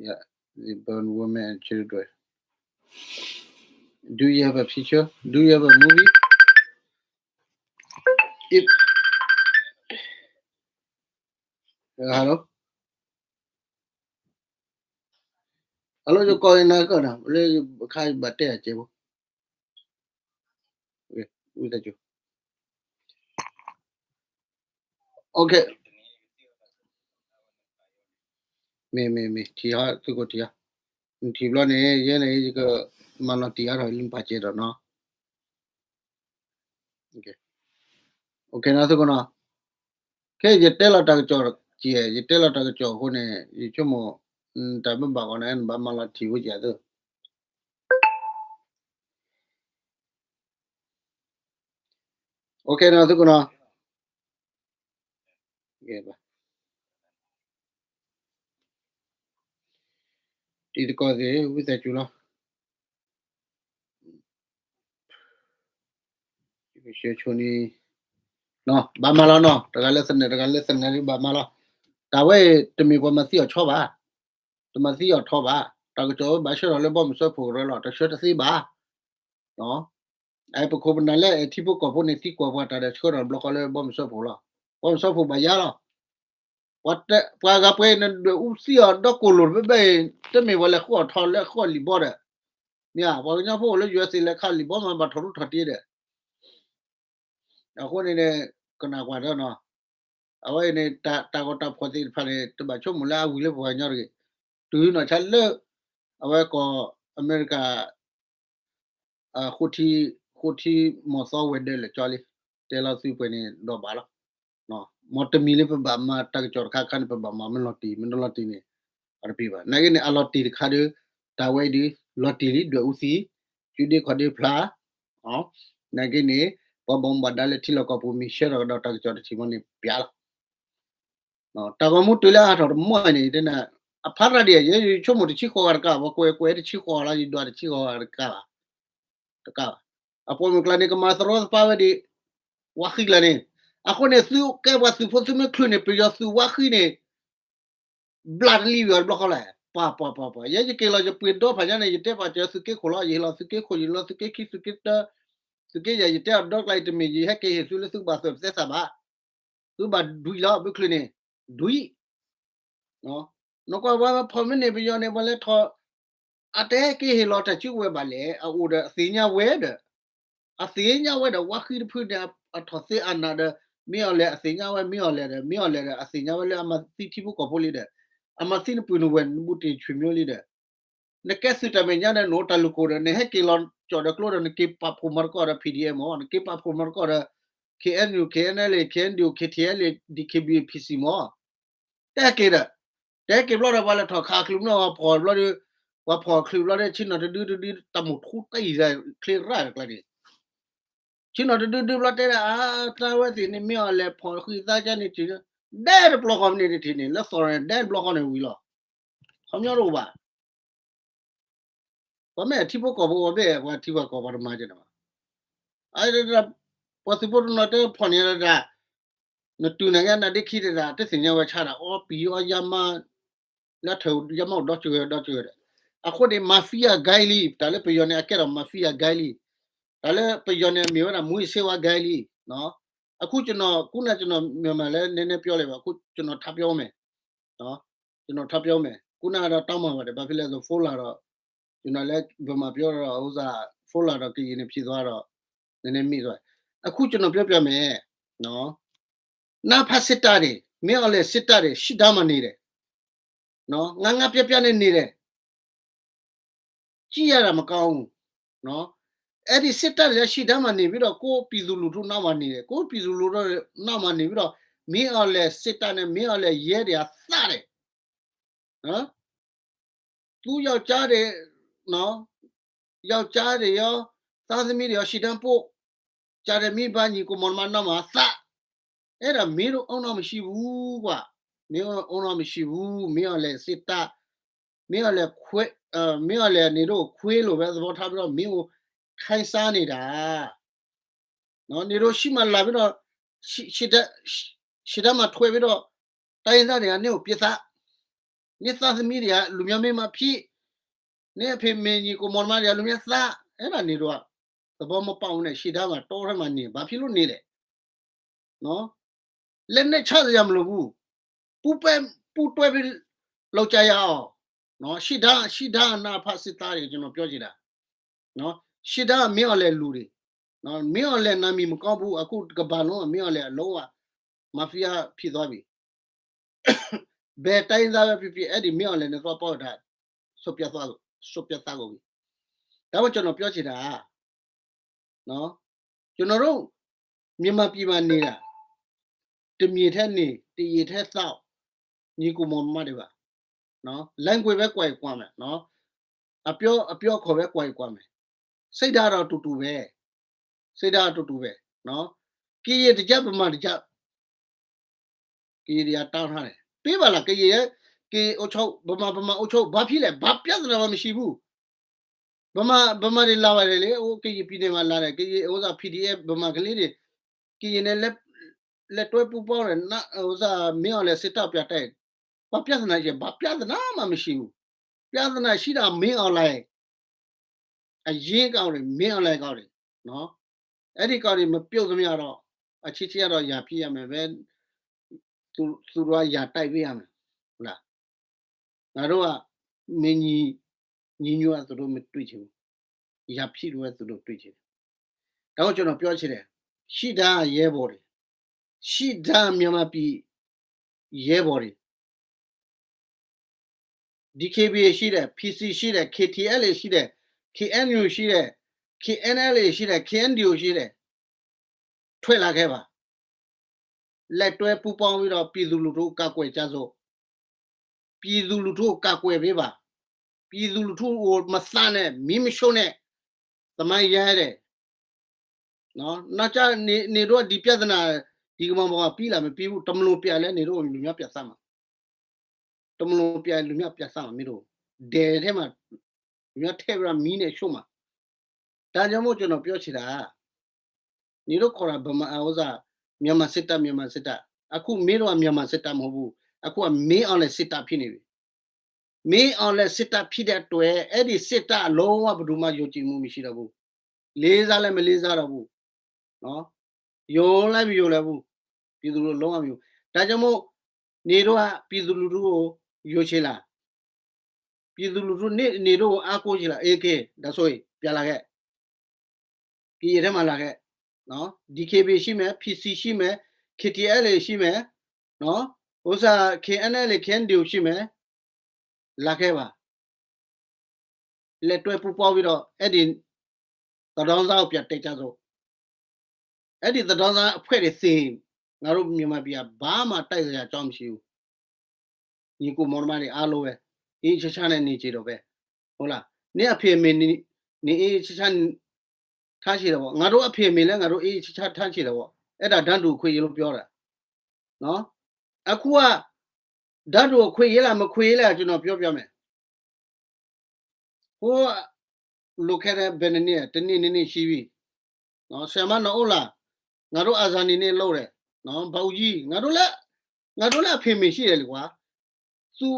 Yeah, they burn women and children. Do you have a picture? Do you have a movie? If, hello? Hello, ယကိးနၤကနၤ လၢခါဘၣ်တဲအကဲးဖိ ဝံသးစူၤ မ့ၢ် မ့ၢ် မ့ၢ် ထံၣ်ဟီ သုကိးထံၣ်ဟီ, နထံၣ်ဘျီန့ၣ် ယဲန့ၣ် ယကမၤလီၤတံၢ်အါထီၣ်လၢနပာ်စဲဒီးနီၤ. OK နီၤ သုကိးနီၤ, ခဲယတဲလီၤတၢ်ကစီၣ်ကဲ, ယတဲလီၤတၢ်ကစီၣ်အဃိန့ၣ် ယဆိကမိၣ် တၢ်ဘၣ်ဘၣ်ဂီၤန့ၣ် နဘၣ်မၤလီၤတံၢ်ဝဲကဲသု. OK နီၤ သုကိးနီၤ. တံၤသကိးသ့ၣ် ဝံသးစူၤလီၤ. ယကဆှၢဆိန့ၣ်, ဘၣ်မၤလီၤနီၤ, တဂၤလၢသနၢၣ် တဂၤလၢသနၢၣ် ဘၣ်မၤလီၤ. တၢ်ဝဲအံၤ တမ့ၢ်ပှၤမၤသံအီၤဆီဘၣ်, တမၤသံအီၤထီဘၣ်, တၢ်ကစီၣ်ဝဲဘၣ်ဆှၢထီၣ်လၢဘီမုၢ်စၢဖှိၣ်ကရၢလီၤ, တဆှၢတသ့ဘၣ်. ပခိၣ်ပနၢ်လၢထံဖိကီၢ်ဖိန့ၣ် သံကွၢ်ပှၤတၢ်ဒီးဆှၢထီၣ်တဘျီဃီလၢဘီမုၢ်စၢဖှိၣ်လီၤ. ဘီမုၢ်စၢဖှိၣ်ဘၣ်ယါလီၤ. ပှၤဂၤပှဲၤအံၤ နဒွဲၣ်အူသံအီၤဒီးကိၢ်လိာ်တဘဲဘဲအံၤ တမ့ၢ်ပှၤလဲၤဃုအီၤထီၣ်လၢဃုအီၤလံာ်ဘီဒီး, မ့ၢ်ဧါ, ပှၤကညီဖိအိၣ်လၢ ယူအက်စ် လဲၤခးလံာ်ဘီမးဘၣ်ထီၣ်ထူထီၣ်တ့ဒီး အဃိန့ၣ်န့ၣ် ကနၣ်ကွၢ်ဒီးနီၤ, အဝဲအံၤန့ၣ် တၢ်ဂီၤတၢ်ဖှီၣ်သ့ၣ်တဖၣ်န့ၣ် တဘၣ်ဆိကမိၣ်လၢအဝံၤလၢပှၤကညီတဂ့ၤ. တုၤနီၢ်ဆါလၢ အဝဲကီၢ်အမဲရကၤ ဃိထံ ဃိထံမီၢ်သီဝဲၤဒၢးလဲာ်ကၠီလံ, တဲလီၤသုပှဲၤန့ၣ်ဒီးဘၣ်လီၤ. မ်တမံၤလၢပဘၣ်မၤတၢ်ကစီၣ်တခါခါန့ၣ် ပဘၣ်မၤမ့ၢ်လီၤတံၢ် မ့ၢ်တလီၤတံၢ်န့ၣ် အတပ့ၤဘၣ်. နာ်က့န့ၣ် အလီၤတံၢ်တခါဒီး တၢ်ဝဲအံၤဒုး လီၤတံၢ်လံ ဒွဲၣ်အူသံ, စုဒ့ခီၣ်ဒ့ဖျါ, နာ်က့န့ၣ် ပှၤဘၣ်မူဘၣ်ဒါလၢထံလီၢ်ကီၢ်ပူၤ မ့ၢ်ဆှၢထီၣ်ကဒီးတၢ်ကစီၣ်တထံၣ်မီန့ၣ် ပျးလီၤ. တၢ်ဂီၤမူတုၤလၢအါထီၣ်တမီၢ်န့ၣ် တဲနၤ အဖးရၤဒံး ယဆိကမိၣ်တဆံဃိးဂၤတကး ပှၤကွဲးကွဲးတဆံဃိးဂၤလီၤ ယဒွးတဆံဃိးဂၤတကးဘၣ်, တကးဘၣ်. အပိာ်မုၣ်ကျါန့ၣ် ကမၤသရီသပါဝဲဒံး ဝါဃံကျါန့ၣ်, အဃိန့ၣ် သုကဲပှၤသုးဖိသုးမုၢ်ချုးန့ၣ် ပယီၤသုးဝါဃံန့ၣ် ဘျးတလံၤဝံၤအီၤတဘျီဃီလဲၣ်, ပှၤပှၤပှၤပှၤ ယဲယက့ၤလီၤ ယပှ့ၤဒီဖးညါန့ၣ် ယတဲပာ်စၢၤသုးက့ခိၣ်လီၤ ယဟ့ၣ်လီၤသုးက့ခိၣ် ယဟ့ၣ်လီၤသုးက့ခံ သုးက့တၢ သုးက့ယဲၢ် ယတဲအီၤဒီကျါအံၤတမ့ၢ် ယဟဲက့ၤဟ့ၣ်သုလၢသုကဘၣ်သၢၣ်ပသဲသးဘၣ်, သုဘၣ်ဒွံးလီၤ ဘုချုးန့ၣ် ဒွံး နကွၢ်ဝဲဖီမ့ၢ်န့ၣ် ပယီၤန့ၣ် ပှၤလဲၤထီၣ် အတဲက့ၤဟ့ၣ်လီၤတၢ်စုကဝဲၤဘၣ်လဲၣ် အအိၣ်ဒီးအသ့ၣ်ညါဝဲဒီး အသ့ၣ်ညါဝဲဒီး ဝါဃံတဖုန့ၣ် အထီၣ်သ့အနးဒီး မ့ၢ်အီၤလဲၣ်အသ့ၣ်ညါဝဲ မ့ၢ်အီၤလဲၣ်ဒီး အသ့ၣ်ညါဝဲလၢအမၤသံထံဖိကီၢ်ဖိလံဒီး အမၤသံနပုၢ်နဝဲၢ်နဘူးတံၢ်ဆွေမျိုးလံဒီး နကဲသုးတၢ်မဲာ်ညါဒီး နအိၣ်တၢ်လုၢ်ခိၣ်ဒီး နဟဲက့ၤလီၤကၠီၣ်ဒီးကျိဒီး နက့ၤပာ်ဖှိၣ်မၤသကိးဒီး P D M မ့ၢ် နက့ၤပာ်ဖှိၣ်မၤသကိးဒီး K N U K N L A K N D O K T L A D K B A P C မ့ၢ် တဲက့ၤဒီး တဲက့ၤဘျီဒီး ပှၤလဲၤထီၣ်ခးအချုးမနီၤ ပှၤဖီၣ်ဘျီဒီး ပှၤဖီၣ်ချုးဘျီဒီး ဆ့ၣ်နီၤတဒုတဒု တၢ်မိၣ်ထူတၢ်အံၤ ချ့ရၣ်တကျါန့ၣ် ဆ့ၣ်နီၤတဒုဒုဘျီတဲဒၣ် အါ တၢ်ဝဲသ့ၣ်န့ၣ် မ့ၢ်အီၤလဲၤဖီၣ်ဃံသါကါန့ၣ် ဒဲတဘျီဃီမ့ၢ်န့ၣ်တထံၣ်န့ၣ် လၢသီၣ်န့ၣ် ဒဲတဘျီဃီန့ၣ်ဝံၤလီၤ ခီပညီတအိၣ်ဘၣ် ပှၤမ့ၢ်အထံဖိကီၢ်ဖိ ပှၤမ့ၢ်ပှၤထံပှၤကီၢ် ပှၤတမၤကဲန့ၣ်ဘၣ်. အ ပှၤသုးဖိတနီၤတဲဖီၣ်န့ၢ်ဒၣ် နတုၤနကဲနဒ့ခံတဒၣ် တသ့ၣ်ညါဝဲဆါဒၣ် အီပံၤအီယါမါ လၢထၢၣ်ယါမါအိၣ်ဒီစၢၤဒီစၢၤဒီး အဃိန့ၣ် mafia gang လံ တၢ်လၢပယီၤန့ၣ် အကဲထီၣ် mafia gang လံ တၢ်လၢပယီၤန့ၣ် အမ့ၢ်ဝဲဒၣ် မူးယစ်ဆေးဝါး gang လံ အဃိ ကနီၤကူနၤကနီၤမ့ၢ်မးလၢနနဲပျီလံဘၣ် အဃိ ကနီၤထါပျီဝဲမ့ၢ် ကနီၤထါပျီဝဲမ့ၢ် ကူနၤဒီးတၢ်မၤဘၣ်ဒီး ဘၣ်ဖဲလဲၣ်သိး ဖိလာ်ဒီး ကနီၤလၢ ဗမာပြောတော့ ဥစ္စာ ဖိလာ်ဒီးကရင်န့ၣ် ဖြစ်သွားတော့ နည်းနည်းမေ့သွားတယ် အခုကျွန်တော်ပြောပြမယ်နော် နဖစစ်တပ်တွေ မင်းအောင်လှိုင်စစ်တပ်တွေ ရှိသားမှာနေတယ်နော် ငါငါပြပြနဲ့နေတယ် ကြည့်ရတာမကောင်းဘူးနော် အဲ့ဒီစစ်တပ်တွေလည်းရှိသားမှာနေပြီးတော့ ကိုယ့်ပြည်သူလူထုနောက်မှာနေတယ် ကိုယ့်ပြည်သူလူထုနောက်မှာနေပြီးတော့ မင်းအောင်လှိုင်စစ်တပ်နဲ့ မင်းအောင်လှိုင်ရဲတွေကသတ်တယ်နော် သူယောက်ျားတွေနော် ယောက်ျားတွေရော သားသမီးတွေရော ရှေ့တန်းပို့ ကျန်တဲ့မိဘညီအစ်ကိုမောင်နှမနောက်မှာသတ် အဲ့ဒါမင်းတို့အုံနောက်မရှိဘူးကွာ မင်းတို့အုံနောက်မရှိဘူး မင်းအောင်လှိုင်စစ်တပ် မင်းအောင်လှိုင်ခွေး မင်းအောင်လှိုင်နေတို့ခွေးလိုပဲသဘောထားပြီးတော့မင်းကိုခိုင်းစားနေတာနော် နေတို့ရှိမှလာပြီးတော့ ရှေ့တန်းရှေ့တန်းမှာထွက်ပြီးတော့တိုင်းရင်းသားတွေကနင့်ကိုပစ်သတ် နင့်သားသမီးတွေကလူမျိုးမင်းမဖြစ် နင့်အဖေမင်းညီကိုမောင်နှမတွေကလူမျိုးသတ် အဲ့ဒါနေတို့က သဘောမပေါက်ဘူးနဲ့ ရှေ့တန်းမှာ တောထဲမှာနေ ဘာဖြစ်လို့နေလဲနော် လက်နက်ချစရာမလိုဘူး ပူးပဲ ပူးတွဲပြီးလုပ်ကြရအောင်နော် ရှေ့တန်းရှေ့တန်းအနဖစစ်သားတွေ ကျွန်တော်ပြောချင်တာနော် ရှေ့တန်းကမင်းအောင်လှိုင်လူတွေနော် မင်းအောင်လှိုင်နာမည်မကောင်းဘူး အခုတစ်ကမ္ဘာလုံးကမင်းအောင်လှိုင်အလုံးဝ မၤဖံယါဖံးသွားပြီ. ဘယ်တိုင်းရင်းသားပဲဖြစ်ဖြစ် အဲဒံးမ့ၢ်အီၤလဲၣ်န့ၣ် သီပီၣ်ဝဲဒၣ် ဆိုးပြတ်သွား, ဆိုးပြတ်သွားကုန်ပြီ. ဒါကိုကျွန်တော်ပြောချင်တာက နော်, ကျွန်တော်တို့ မြန်မာပြည်မှာနေတာ တစ်မြေထဲနေ, တစ်ရေထဲသောက်, ညီအစ်ကိုမောင်နှမတွေပါ. နော်, language ပဲကွာရင်ကွာမယ်နော်, အပြော, အပြောအခေါ်ပဲကွာရင်ကွာမယ်. စိတ်ဓာတ်တော့တူတူပဲ, စိတ်ဓာတ်တော့တူတူပဲနော်. ကရင်တစ်ကျပ် ဗမာတစ်ကျပ် ကရင်တရားတောင်းထားတယ်, ပေးပါလား. ကရင်ရဲ့, ကရင်အုပ်ချုပ်, ဗမာ, ဗမာအုပ်ချုပ်, ဘာဖြစ်လဲ, ဘာပြဿနာမှမရှိဘူး. ဗမာ, ဗမာတွေလာပါတယ်လေ, ဟိုကရင်ပြည်နယ်မှာလာတယ်, ကရင်ဥစ္စာ PDF ဗမာကလေးတွေ, ကရင်နဲ့လက်, လက်တွဲပူးပေါင်းတယ်, န, ဥစ္စာ မင်းအောင်လှိုင်စစ်တပ်ပြတိုက်, ဘာပြဿနာရှိလဲ, ဘာပြဿနာမှမရှိဘူး. ပြဿနာရှိတာ မင်းအောင်လှိုင် အရင်းကောင်တွေ, မင်းအောင်လှိုင်ကောင်တွေနော်. အဲ့ဒီကောင်တွေမပြုတ်သမျှတော့ အချင်းချင်းကတော့ ရန်ဖြစ်ရမယ်ပဲ, သူ, သူတို့က ရန်တိုက်ပေးရမယ်, ဟုတ်လား. ငါတို့က မင်းညီ, ညီညွတ်သူတို့မတွေ့ချင်ဘူး, ရန်ဖြစ်လို့ပဲ သူတို့တွေ့ချင်တယ်. ဒါကိုကျွန်တော်ပြောချင်တယ်, ရှိတာရဲဘော်တွေ, ရှိတာမြန်မာပြည်ရဲဘော်တွေ, DKBA ရှိတယ်, PC ရှိတယ်, KTLA ရှိတယ်, KNU ရှိတယ်, KNLA ရှိတယ်, KNDO ရှိတယ်, ထွက်လာခဲ့ပါ. လက်တွဲပူးပေါင်းပြီးတော့ ပြည်သူလူထုကို ကာကွယ်ကြစို့. ပြည်သူလူထုကို ကာကွယ်ပေးပါ. ပြည်သူလူထုကို မသတ်နဲ့, မီးမရှို့နဲ့, သမိုင်းရဲတယ်နော်. နောက်ကျနေ, နေတို့က ဒီပြဿနာ, ဒီကမ္ဘာပေါ်မှာ ပြီးလာမပြီးဘူး, တမလိုပြလဲ နေတို့လူများပြတ်သားမှာ, တမလိုပြလူများပြတ်သားမှာ, မင်းတို့ ဒဲထဲမှာ လူများထည့်ပြီးတော့ မီးနဲ့ရှို့မှာ. ဒါကြောင့်မို့ ကျွန်တော်ပြောချင်တာက နေတို့ခေါ်တာ ဗမာ, ဥစ္စာ, မြန်မာစစ်တပ်, မြန်မာစစ်တပ်, အခုမင်းတို့က မြန်မာစစ်တပ်မဟုတ်ဘူး, အခုက မင်းအောင်လှိုင်စစ်တပ်ဖြစ်နေပြီ. မင်းအောင်လှိုင်စစ်တပ်ဖြစ်တဲ့အတွက် အဲ့ဒီစစ်တပ်လုံးဝဘယ်သူမှယုံကြည်မှုမရှိတော့ဘူး, လေးစားလည်းမလေးစားတော့ဘူးနော်. ယုံလည်းမယုံလည်းဘူး, ပြည်သူလူထုလုံးဝမယုံ. ဒါကြောင့်မို့ နေတို့က ပြည်သူလူထုကို ယုံချင်လား? ပြည်သူလူထု နေ, နေတို့ကို အားကိုးချင်လား? အေး, ကဲ, ဒါဆိုရင် ပြန်လာခဲ့, ကရင်ထဲမှာလာခဲ့နော်. DKBA ရှိမယ်, PC ရှိမယ်, KTLA ရှိမယ်နော်, ဥစ္စာ KNLA KNDO ရှိမယ်, လာခဲ့ပါ. လက်တွဲပူးပေါင်းပြီးတော့ အဲ့ဒီ သဒေါင်းသားကို ပြန်တက်ကြစို့. အဲ့ဒီ သဒေါင်းသားအဖွဲ့တွေသေရင် ငါတို့မြန်မာပြည်က ဘာမှတိုက်စရာအကြောင်းမရှိဘူး. ညီအစ်ကိုမောင်နှမတွေအားလုံးပဲ အေးအေးချမ်းချမ်းနဲ့ နေချင်တော့ပဲ, ဟုတ်လား. နင့်အဖေအမေနေ, နေအေးအေးချမ်းချမ်း ထားချင်တယ်ပေါ့. ငါတို့အဖေအမေလည်း ငါတို့အေးအေးချမ်းချမ်း ထားချင်တယ်ပေါ့. အဲ့ဒါ တန်းတူအခွင့်အရေးလို့ ပြောတာနော်. အခုက တန်းတူအခွင့်အရေးလား မခွင့်ရေးလား ကျွန်တော်ပြောပြမယ်. ဟို လွန်ခဲ့တဲ့ ဘယ်နှစ်နှစ်လဲ, တစ်နှစ် နှစ်နှစ်ရှိပြီနော်. ဆရာမနော်အိုလာ, ငါတို့ အာဇာနည်နေ့ လုပ်တယ်နော်, ဘုန်းကြီး, ငါတို့လည်း, ငါတို့လည်း အဖေအမေရှိတယ်လေကွာ. သူ,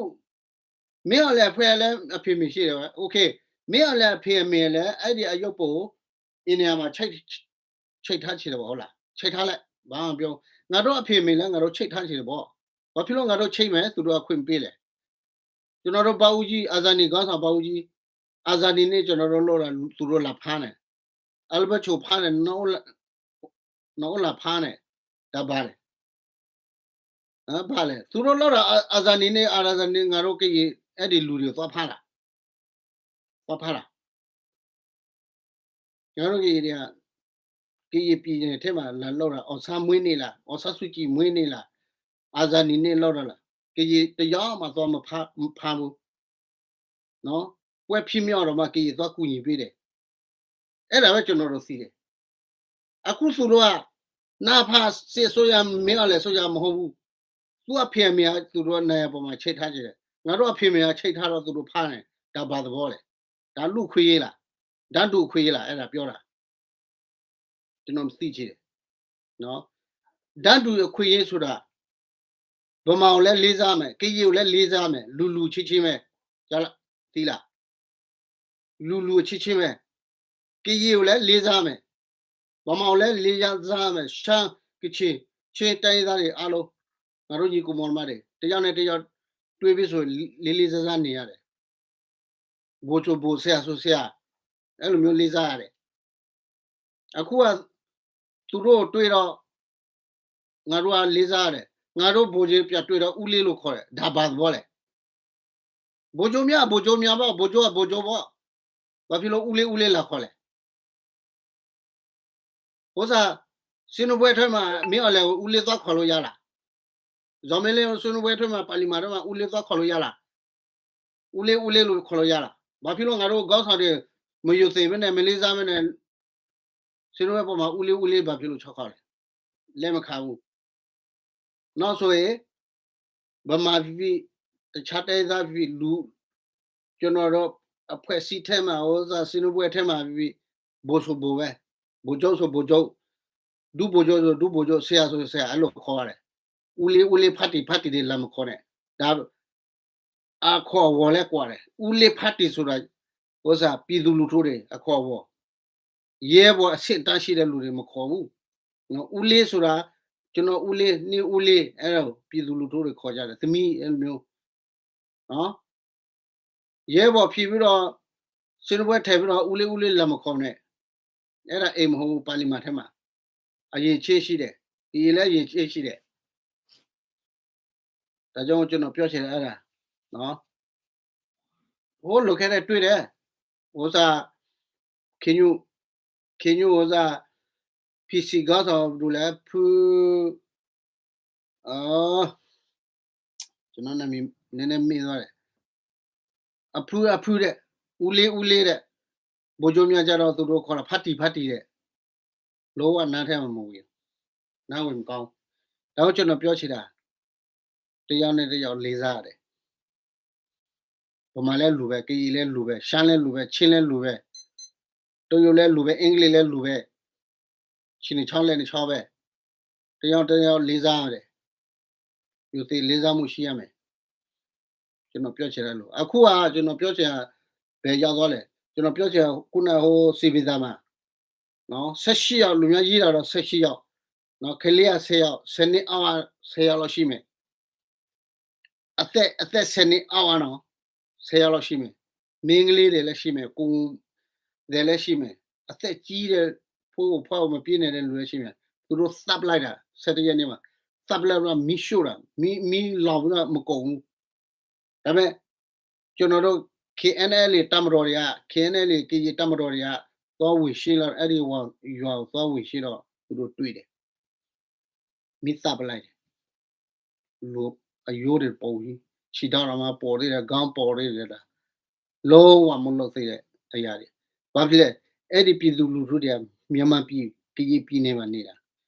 မင်းအောင်လှိုင်အဖွဲ့လည်း အဖေအမေရှိတယ်ပဲ. OK, မင်းအောင်လှိုင်အဖေအမေလည်း အဲ့ဒီအရုပ်ပုံ အိမ်နေရာမှာ ချိတ်, ချိတ်ထားချင်တယ်ပေါ့, ဟုတ်လား. ချိတ်ထားလိုက်, ဘာမှမပြောဘူး. ငါတို့အဖေအမေလည်း ငါတို့ချိတ်ထားချင်တယ်ပေါ့. ဘာဖြစ်လို့ ငါတို့ချိတ်မယ် သူတို့က ခွင့်မပေးလဲ? ကျွန်တော်တို့ ဘုန်းကြီး, အာဇာနည်ခေါင်းဆောင် ဘုန်းကြီး, အာဇာနည်နေ့ ကျွန်တော်တို့လုပ်တာ သူတို့လာဖမ်းတယ်. အလ်ဘတ်ချိုဖမ်းတယ်, နော်အိုလာဖမ်းတယ်, ဒါဘာလဲ? ဟမ်, ဘာလဲ? သူတို့လုပ်တာ အာ, အာဇာနည်နေ့, အာဇာနည်နေ့ ငါတို့ကရင်, အဲ့ဒီလူတွေသွားဖမ်းတာ, သွားဖမ်းတာ. ကျွန်တော်တို့ကရင်တွေက ကရင်ပြည်နယ်ထဲမှာ လာလုပ်တာ, အောင်ဆန်းမွေးနေ့လား, အောင်ဆန်းစုကြည်မွေးနေ့လား, အာဇာနည်နေ့လုပ်တာလား. ကရင်တစ်ယောက်မှသွားမဖမ်း, မဖမ်းဘူးနော်. ပွဲဖြစ်မြောက်တော့မှ ကရင်သွားကူညီပေးတယ်. အဲ့ဒါပဲကျွန်တော်တို့သိတယ်. အခုသူတို့က နအဖ စစ်အစိုးရ, မင်းအောင်လှိုင်အစိုးရမဟုတ်ဘူး. သူ့အဖေအမေက သူတို့ နေရာပေါ်မှာ ချိတ်ထားချင်တယ်. ငါတို့အဖေအမေက ချိတ်ထားတော့ သူတို့ဖမ်းတယ်. ဒါဘာသဘောလဲ? ဒါလူ့အခွင့်အရေးလား? တန်းတူအခွင့်အရေးလား? အဲ့ဒါပြောတာ. ကျွန်တော်သိချင်တယ်နော်. တန်းတူအခွင့်အရေးဆိုတာ ဗမာကိုလည်းလေးစားမယ်, ကရင်ကိုလည်းလေးစားမယ်, လူလူချင်းချင်းပဲ, ကြားလား, သိလား. လူလူချင်းချင်းပဲ, ကရင်ကိုလည်းလေးစားမယ်, ဗမာကိုလည်းလေးစားမယ်, ရှမ်း, ကချင်, ချင်းတိုင်းရင်းသားတွေအားလုံး, ငါတို့ညီအစ်ကိုမောင်နှမတွေ, တစ်ယောက်နဲ့တစ်ယောက်တွေ့ပြီဆိုရင် လေးလေးစားစားနေရတယ်. ဗိုလ်ချုပ်, ဗိုလ်, ဆရာဆိုဆရာ, အဲ့လိုမျိုးလေးစားရတယ်. အခုက သူတို့တွေ့တော့ ငါတို့ကလေးစားတယ်, ငါတို့ ဗိုလ်ကြီး ပြန်တွေ့တော့ ဦးလေးလို့ခေါ်တယ်, ဒါဘာသဘောလဲ? ဗိုလ်ချုပ်များ ဗိုလ်ချုပ်များပေါ့, ဗိုလ်ချုပ်က ဗိုလ်ချုပ်ပေါ့, ဘာဖြစ်လို့ဦးလေး ဦးလေး လာခေါ်လဲ? ဥစ္စာ, ဆွေးနွေးပွဲထဲမှာ မင်းအောင်လှိုင်ကို ဦးလေး သွားခေါ်လို့ရလား? ဇော်မင်းလင်း ဆွေးနွေးပွဲထဲမှာ ပါလီမန်ထဲမှာ ဦးလေး သွားခေါ်လို့ရလား? ဦးလေး ဦးလေး လို့ ခေါ်လို့ရလား? ဘာဖြစ်လို့ ငါတို့ ခေါင်းဆောင်တွေ မရိုသေဘဲနဲ့ မလေးစားဘဲနဲ့ ဆွေးနွေးပွဲပေါ်မှာ ဦးလေး ဦးလေး ဘာဖြစ်လို့ ချီခေါ်လဲ? လက်မခံဘူး. နောက်ဆိုရင် ဗမာဖြစ်ဖြစ် တခြားတိုင်းရင်းသားဖြစ်ဖြစ် လူ, ကျွန်တော်တို့ အဖွဲ့အစည်းထဲမှာ ဥစ္စာ ဆွေးနွေးပွဲထဲမှာ ဖြစ်ဖြစ်, ဗိုလ်ဆို ဗိုလ်ပဲ, ဗိုလ်ချုပ်ဆို ဗိုလ်ချုပ်, ဒုဗိုလ်ချုပ်ဆို ဒုဗိုလ်ချုပ်, ဆရာဆို ဆရာ, အဲ့လို ခေါ်ရတယ်. ဦးလေး ဦးလေး, ဖါတံၢ် ဖါတံၢ် တွေ လာမခေါ်နဲ့. ဒါ အခေါ်အဝေါ်လည်း ကွာတယ်. ဦးလေး ဖါတံၢ် ဆိုတာ ဥစ္စာ ပြည်သူလူထုတွေ အခေါ်အဝေါ်, ရဲဘော် အဆင့်အတန်းရှိတဲ့လူတွေ မခေါ်ဘူး. နော်, ဦးလေး ဆိုတာ ကျွန်တော် ဦးလေး, နေဦးလေး, အဲ့ဒါ ပြည်သူလူထုတွေ ခေါ်ကြတယ်, သမီး, အဲ့လိုမျိုး. နော်, ရဲဘော် ဖြစ်ပြီးတော့ ဆွေးနွေးပွဲ ထိုင်ပြီးတော့ ဦးလေး ဦးလေး လာမခေါ်နဲ့. အဲ့ဒါ အိမ်မဟုတ်ဘူး, ပါလီမန်ထဲမှာ အရည်အချင်းရှိတယ်, ကရင်လည်း အရည်အချင်းရှိတယ်. ဒါကြောင့် ကျွန်တော် ပြောချင်တာ အဲ့ဒါ, နော်, ဟို လွန်ခဲ့တဲ့ တွေ့တယ်, ဥစ္စာ KNU, KNU ဥစ္စာ PC ခေါင်းဆောင် ဘယ်သူလဲ, ဖု, ကျွန်တော့်နာမည် နည်းနည်းမေ့သွားတယ်. အဖု, အဖု တဲ့, ဦးလေး, ဦးလေး တဲ့, ဗိုလ်ချုပ်များကျတော့ သူတို့ ခေါ်တာ ဖါတံၢ်, ဖါတံၢ် တဲ့, လုံးဝ နားထဲမှာ မဝင်ဘူး, နားဝင်မကောင်းဘူး. ဒါကို ကျွန်တော် ပြောချင်တာ, တစ်ယောက်နဲ့တစ်ယောက် လေးစားရတယ်. ဗမာလည်း လူပဲ, ကရင်လည်း လူပဲ, ရှမ်းလည်း လူပဲ, ချင်းလည်း လူပဲ, တရုတ်လည်း လူပဲ, အင်္ဂလိပ်လည်း လူပဲ, ချီနချောင်းလဲနချောင်းပဲ, တစ်ယောက်နဲ့တစ်ယောက် လေးစားရတယ်. ရိုသေလေးစားမှု ရှိရမယ်. ကျွန်တော် ပြောချင်တာလို့, အခုက ကျွန်တော် ပြောချင်တာ ဘယ်ရောက်သွားလဲ? ကျွန်တော် ပြောချင်တာ ခုနက ဟို စည်ပင်သာမှာ, နော်, ဆယ့်ရှစ်ယောက်, လူများရေးတာတော့ ဆယ့်ရှစ်ယောက်, နော်, ကလေးက ဆယ်ယောက်, ဆယ်နှစ်အောက်က ဆယ်ယောက်လောက် ရှိမယ်. အသက်, အသက် ဆယ်နှစ် အောက်က နော်, ဆယ်ယောက်လောက် ရှိမယ်. မိန်းကလေးတွေလည်း ရှိမယ်, ကိုယ်တွေလည်း ရှိမယ်, အသက်ကြီးတဲ့ ဖိအို ဖွားအို မပြေးနိုင်တဲ့ လူလည်း ရှိမယ်. သူတို့ သတ်ပလိုက်တာ, ဆယ့်တစ်ရက်နေ့မှာ သတ်ပလိုက်ပြီးတော့ မီးရှို့တာ, မီး, မီးလောင်ပြီးတော့ မကုန်ဘူး. ဒါပေမဲ့ ကျွန်တော်တို့ KNLA တပ်မတော်တွေက, KNLA ကရင်တပ်မတော်တွေက သွားဝင်ရှင်းတော့, အဲ့ဒီ ရွာကို သွားဝင်ရှင်းတော့ သူတို့ တွေ့တယ်, မီးသတ်ပလိုက်တယ်. လူအရိုးတွေ ပေါ်ပြီ, ခြေထောက်တောင်မှ ပေါ်သေးတယ်, ခေါင်း ပေါ်သေးတယ်, ဒါ လုံးဝ မလွတ်သေးတဲ့ အရာတွေ. ဘာဖြစ်လဲ? အဲ့ဒီ ပြည်သူလူထုတွေက မြန်မာပြည်, ကရင်ပြည်နယ်မှာ နေတာ,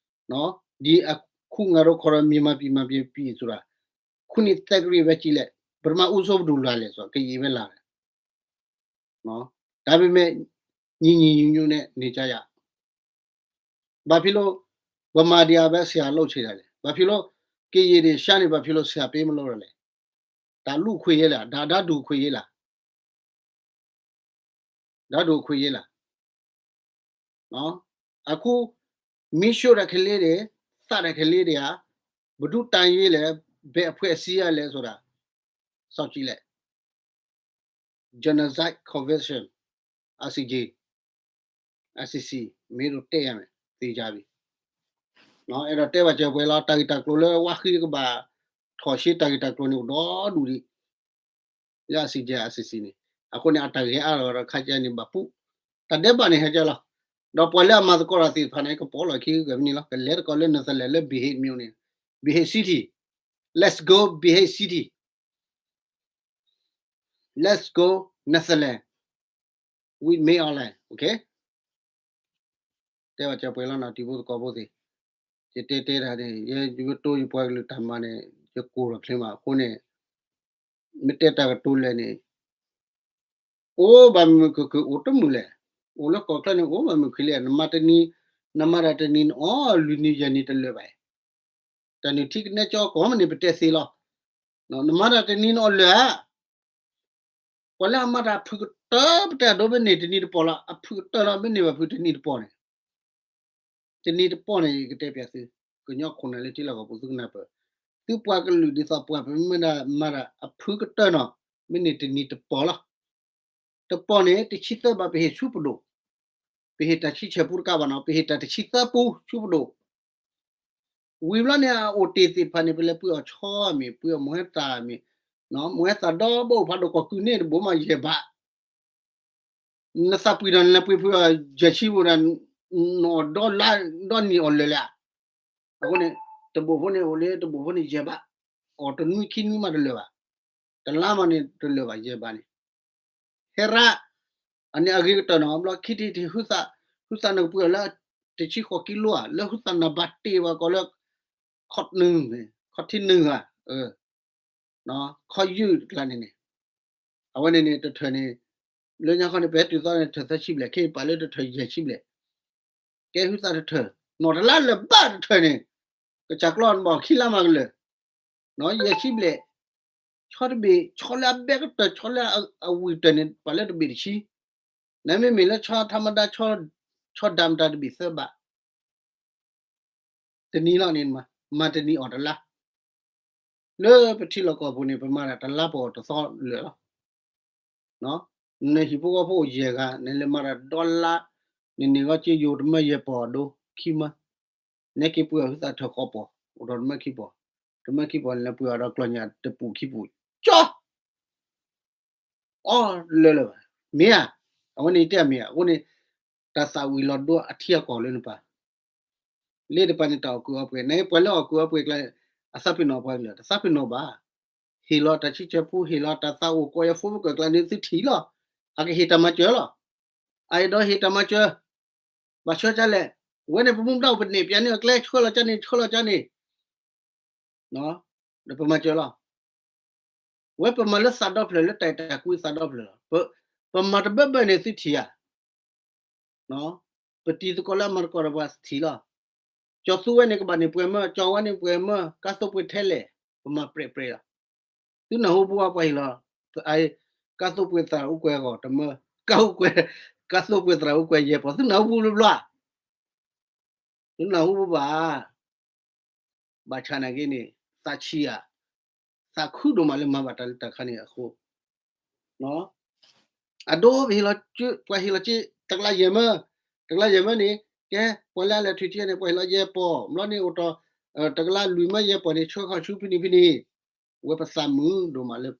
နော်, ဒီအခု ငါတို့ ခေါ်တဲ့ မြန်မာပြည်, မြန်မာပြည်, ပြည်ဆိုတာ, ခုနှစ် သက္ကရာဇ် ပဲ ကြည့်လိုက်, ပထမဦးဆုံး ဘယ်သူ လာလဲ ဆိုတော့ ကရင်ပဲ လာတယ်. နော်, ဒါပေမဲ့ ညီညီညွတ်ညွတ်နဲ့ နေကြရအောင်. ဘာဖြစ်လို့ ဗမာတွေကပဲ ဆရာ လုပ်ချင်တာလဲ? ဘာဖြစ်လို့ ကရင်တွေ, ရှမ်းတွေ ဘာဖြစ်လို့ ဆရာ ပေးမလုပ်တာလဲ? ဒါ လူ့အခွင့်အရေးလား? ဒါ တန်းတူအခွင့်အရေးလား? တန်းတူအခွင့်အရေးလား? နော်, အခု မီးရှို့တဲ့ ကလေးတွေ, သတ်တဲ့ ကလေးတွေက ဘယ်သူ့ တန်းရေးလဲ, ဘယ်အဖွဲ့အစည်းကလဲ ဆိုတာ စောင့်ကြည့်လိုက်. Genocide Convention, ICJ, ICC မင်းတို့ တက်ရမယ်, သေချာပြီ. နော်, အဲ့တော့ တဲဘၣ်စၢၤပှဲၤလီၤ. တၢ်ဂ့ၢ်တၢ်ကျိၤလၢ ဝါဃံကဘၣ် ထီၣ်ရှဲ တၢ်ဂ့ၢ်တၢ်ကျိၤန့ၣ် အိၣ်ဒီဒူၣ်ဒံး လၢ ICJ, ICC န့ၣ်. အဃိန့ၣ် အတၢ်ဂ့ၢ်အါထီၣ်ဒီး ခါကဲန့ၣ် ဘၣ်ပူ, တၢ်ဒဲးဘးန့ၣ် ဟဲကဲလီၤ. ဒီးပှၤလၢအမၤသကိးတၢ်သ့ၣ်တဖၣ်န့ၣ် ကပိာ်လီၤခံကဂၤမနုၤလီၤ. ကလဲၤသကိးလၢ Netherlands, လၢ The Hague မြို့န့ၣ်, The Hague City. Let's go The Hague City. Let's go Netherlands with Min Aung Hlaing, okay? တဲဘၣ်စၢၤပှဲၤလီၤနီၤ, တံၤဖိသကိးဖိသ့ၣ်, ယတဲတဲတၢ်န့ၣ် ယ, ယကတိၤယပှၤကလုာ်တၢ်မၤန့ၣ် ယကိၢ်ထီၣ်ချ့မး. အဃိန့ၣ် မ့ၢ်တဲတၢ်ကတိၤလဲၣ်န့ၣ် အိၣ်ဘၣ်မုာ်မုာ်ခုၣ်ခုၣ် အိၣ်တမုာ်လဲၣ်. အိၣ်လၢကီၢ်ချၢန့ၣ် အိၣ်ဘၣ်မုာ်ခုၣ်လဲၣ်. နမၤတနံၤ, နမၤတၢ်တနံၤန့ၣ် အိၣ် လွံၢ်နံၤယဲၢ်နံၤတလၢာ်ဘၣ်. တၢ်နုၢ်ထံကနဲကၠီကီၢ်မ့ၢ်န့ၣ် ပတဲသ့လီၤ. နမၤတၢ်တနံၤန့ၣ် အိၣ်လၢာ်ဧါ. ပှၤလၢအမၤတၢ်အဖုၣ်ကတၢၢ် ပတဲအဒိ မ့ၢ်န့ၢ်တနံၤတပီၢ်လီၤ. အဖုၣ်ကတၢၢ်လီၤ မ့ၢ်န့ၢ်ဘၣ်ဖုၣ်တနံၤတပီၢ်န့ၣ် တနံၤတပီၢ်န့ၣ် ယကတဲပျးသု, ကညီခိၣ်နၢ်လၢထံလီၢ်ကီၢ်ပူၤ သုကနၢ်ပၢၢ်, သုပှၤကလုာ်ဒ်သိးပှၤ ပမ့ၢ်ဒၣ်မၤတၢ်အဖုၣ်ကတၢၢ်နီၤ မ့ၢ်န့ၢ်တနံၤတပီၢ်လီၤ. တပီၢ်န့ၣ် တဆံသၢဘၣ် ပဟ့ၣ်ဆူပဒိၣ်, ပဟ့ၣ်တၢ်ဆံဆဲၣ်ပူတကးဘၣ်နီၤ, ပဟ့ၣ်တၢ်တဆံသၢပူဆူပဒိၣ်. ဝံၤဘျီန့ၣ် အအိၣ်တ့ၢ်သ့ၣ်တဖၣ်န့ၣ် ပလဲၤပှ့ၤအီၣ်ဆီမ့ၢ် ပှ့ၤအီၣ်မိၢ်ဟဲသၣ်မ့ၢ်, မိၢ်ဟဲသၣ်ဒီဘိဖးဒိၣ်ကီၢ်ကုၢ်န့ၣ်တဘိမးယဲၢ်ဘး, နသးပှ့ၤဒီးနလဲၤပှ့ၤဖုအီၤယဲၢ်ဆံဘိဒီး နအီၣ်ဒီလါဒီနံၣ်အီၣ်လၢာ်လၢာ်ဧါ. အဃိန့ၣ် တဘိဖိန့ၣ်အိၣ်လၢတဘိဖိန့ၣ်ယဲၢ်ဘး, အီၣ်တနွံခံနွံမးတလၢာ်ဘၣ်, တလါမးန့ၣ်တလၢာ်ဘၣ်ယဲၢ်ဘးန့ၣ် ဟဲရါ, အန့ၣ်အဂ့ၤကတၢၢ်နီၤ ဘျီခံထံၣ်ထံၣ်ဟုသး, ဟုသးနကပှ့ၤအီၤလၢ တဆံဃိးကံလိဧါ, လၢဟုသးနဘၣ်တ့ၢ်ဝဲကီးလၢ ခီၣ်နုၢ်, ခီၣ်ထံနုၢ်ဧါ, ခီၣ်ယုၢ်တကျါန့ၣ်န့ၣ်, အဝဲန့ၣ်န့ၣ်တထၢၣ်န့ၣ်, လၢညါခီန့ၣ် ပဟဲတုၤသီန့ၣ်တထၢၣ်သၢဆံဘျဲၣ်, ခဲအံၤပာ်လၢတထၢၣ်ယဲၢ်ဆံဘျဲၣ်, ကဲဟုသးတထၢၣ်, နီၢ်တလါလၢာ်ဘၣ်တထၢၣ်န့ၣ်, ကစၢ်ကျီၢ်နဘၣ်ခံလါမးကလၢာ်, နီၢ်ယဲၢ်ဆံဘျဲၣ်, ဆီတဘ့ၣ်, ဆီလၢအဘဲကတၢၢ်, ဆီလၢအဝံၣ်ကတၢၢ်န့ၣ် ပာ်လၢတဘ့ၣ်တဆံ, နမ့မ့ၢ်လၢဆီထးမဒါ, ဆီဒၣ်မတၤတဘ့ၣ်သၢဘး တနံၤလီၤန့ၣ်, မၤတနံၤအီၣ်တလါ, လၢပထံလီၢ်ကီၢ်ပူၤန့ၣ် ပမၤတၢ်တလါပအီၣ်တသီလၢာ်လီၤ. နဟံၣ်ဖိဃီဖိအိၣ်ယဲၢ်ဂၤ နလဲၤမၤတၢ်ဒီလါ, နန့ၢ်ဂီၤက့ယိာ်တမၢယဲၢ်ပီၢ်ဒိခံမၢ, နဟဲက့ၤပှ့ၤအီၣ်ဟုသးထၢၣ်ဃိးပီၢ်, အိၣ်ဒီးတမၢခံပီၢ်, တမၢခံပီၢ်န့ၣ် လဲၤပှ့ၤအီၣ်ဒီးကျီၢ်ညၣ်တပူၤခံပူၤ, ကၠီ အီၣ်လၢလၢာ်ဘၣ်, မ့ၢ်ဧါ, အဝဲန့ၣ်တဲမ့ၢ်ဧါ, အဃိန့ၣ် တၢ်သၣ်ဝံၤလီၤဒိအထံအကီၢ်လၢနပၤ လၢတပၤန့ၣ် တၢ်အီၣ်ကူးအီပှဲၤ, နပှၤလၢအီၣ်ကူးအီပှဲၤကျါ, အသးပ့ၤနီၣ်ပှၤကလုာ်, တသးပ့ၤနီၣ်ဘၣ်. ဟ့ၣ်လီၤတၢ်ဆံးဆၢဖိ, ဟ့ၣ်လီၤတၢ်သးအိၣ်ကိးယၤ phone ပကၢၢ်ကျါန့ၣ် သုထံၣ်လီၤ. အကဟ့ၣ်တၢ်မၤစၢၤလီၤ. အအဲၣ်ဒိးဟ့ၣ်တၢ်မၤစၢၤ, ဘၣ်ဆၢကၠၢလဲၣ်, ဝဲန့ၣ်ပမူပဒါအိၣ် ပနဲၣ်ပျးန့ၢ်အကျဲ ဆှၢလီၤကၠၢန့ၣ် ဆှၢလီၤကၠၢန့ၣ် ဒီးပမၤစၢၤလီၤ. ဝဲပမၤလၢသးဒီဖျၢၣ် လၢတၢ်အဲၣ်တၢ်ကွံသးဒီဖျၢၣ်လီၤ. ပမၤတဘၢဘၢန့ၣ်သုထံၣ်ဧါ. ပတံၤသကိးလၢအမၤသကိးဒီးပှၤထံၣ်လီၤ. ကၠီၤသူဝဲန့ၣ်ကဘၣ်န့ၢ်ပှဲၤမၢ, ကၠီၤဝါန့ၢ်ပှဲၤမၢ, ကါသိပှ့ၤထဲလဲၣ်, ပမၤပြဲးပြဲးလီၤ. သုနၢ်ဟူဘၣ်ပှၤဟ့ၣ်လီၤ, ကါသိပှ့ၤသရၣ်အူကွဲၤအဂီၢ်တမၢ, ကါအိၣ်ကွဲၤ, ကါသိပှ့ၤသရၣ်အူကွဲၤယဲၢ်ပီၢ် သုနၢ်ဟူဘၣ်ဘျီဘျီဧါ. သုနၢ်ဟူဘၣ်ဘၣ်. ဘၣ်ဆၣ်နာ်က့န့ၣ် သးဆံးဧါ, သးခုဒိၣ်မးလၢမၤဘၣ်တၢ်လၢတၢ်ခါန့ၣ်အဃိ, အဒိ ပှၤဟ့ၣ်လီၤစ့, တကျါယဲၢ်မၢ, တကျါယဲၢ်မၢန့ၣ်, ကဲ ပှၤလၢအလဲၤထုးက့န့ၣ် ပှၤဟ့ၣ်လီၤယဲၢ်ပီၢ်, ဘျီန့ၣ်အိၣ်တီၢ်, တကျါလွံၢ်မၢယဲၢ်ပီၢ်န့ၣ် ဆှၢဃီၤဆူဖဲန့ၣ်ဖဲန့ၣ်, ဝဲပသးမုာ်ဒိၣ်မးလၢ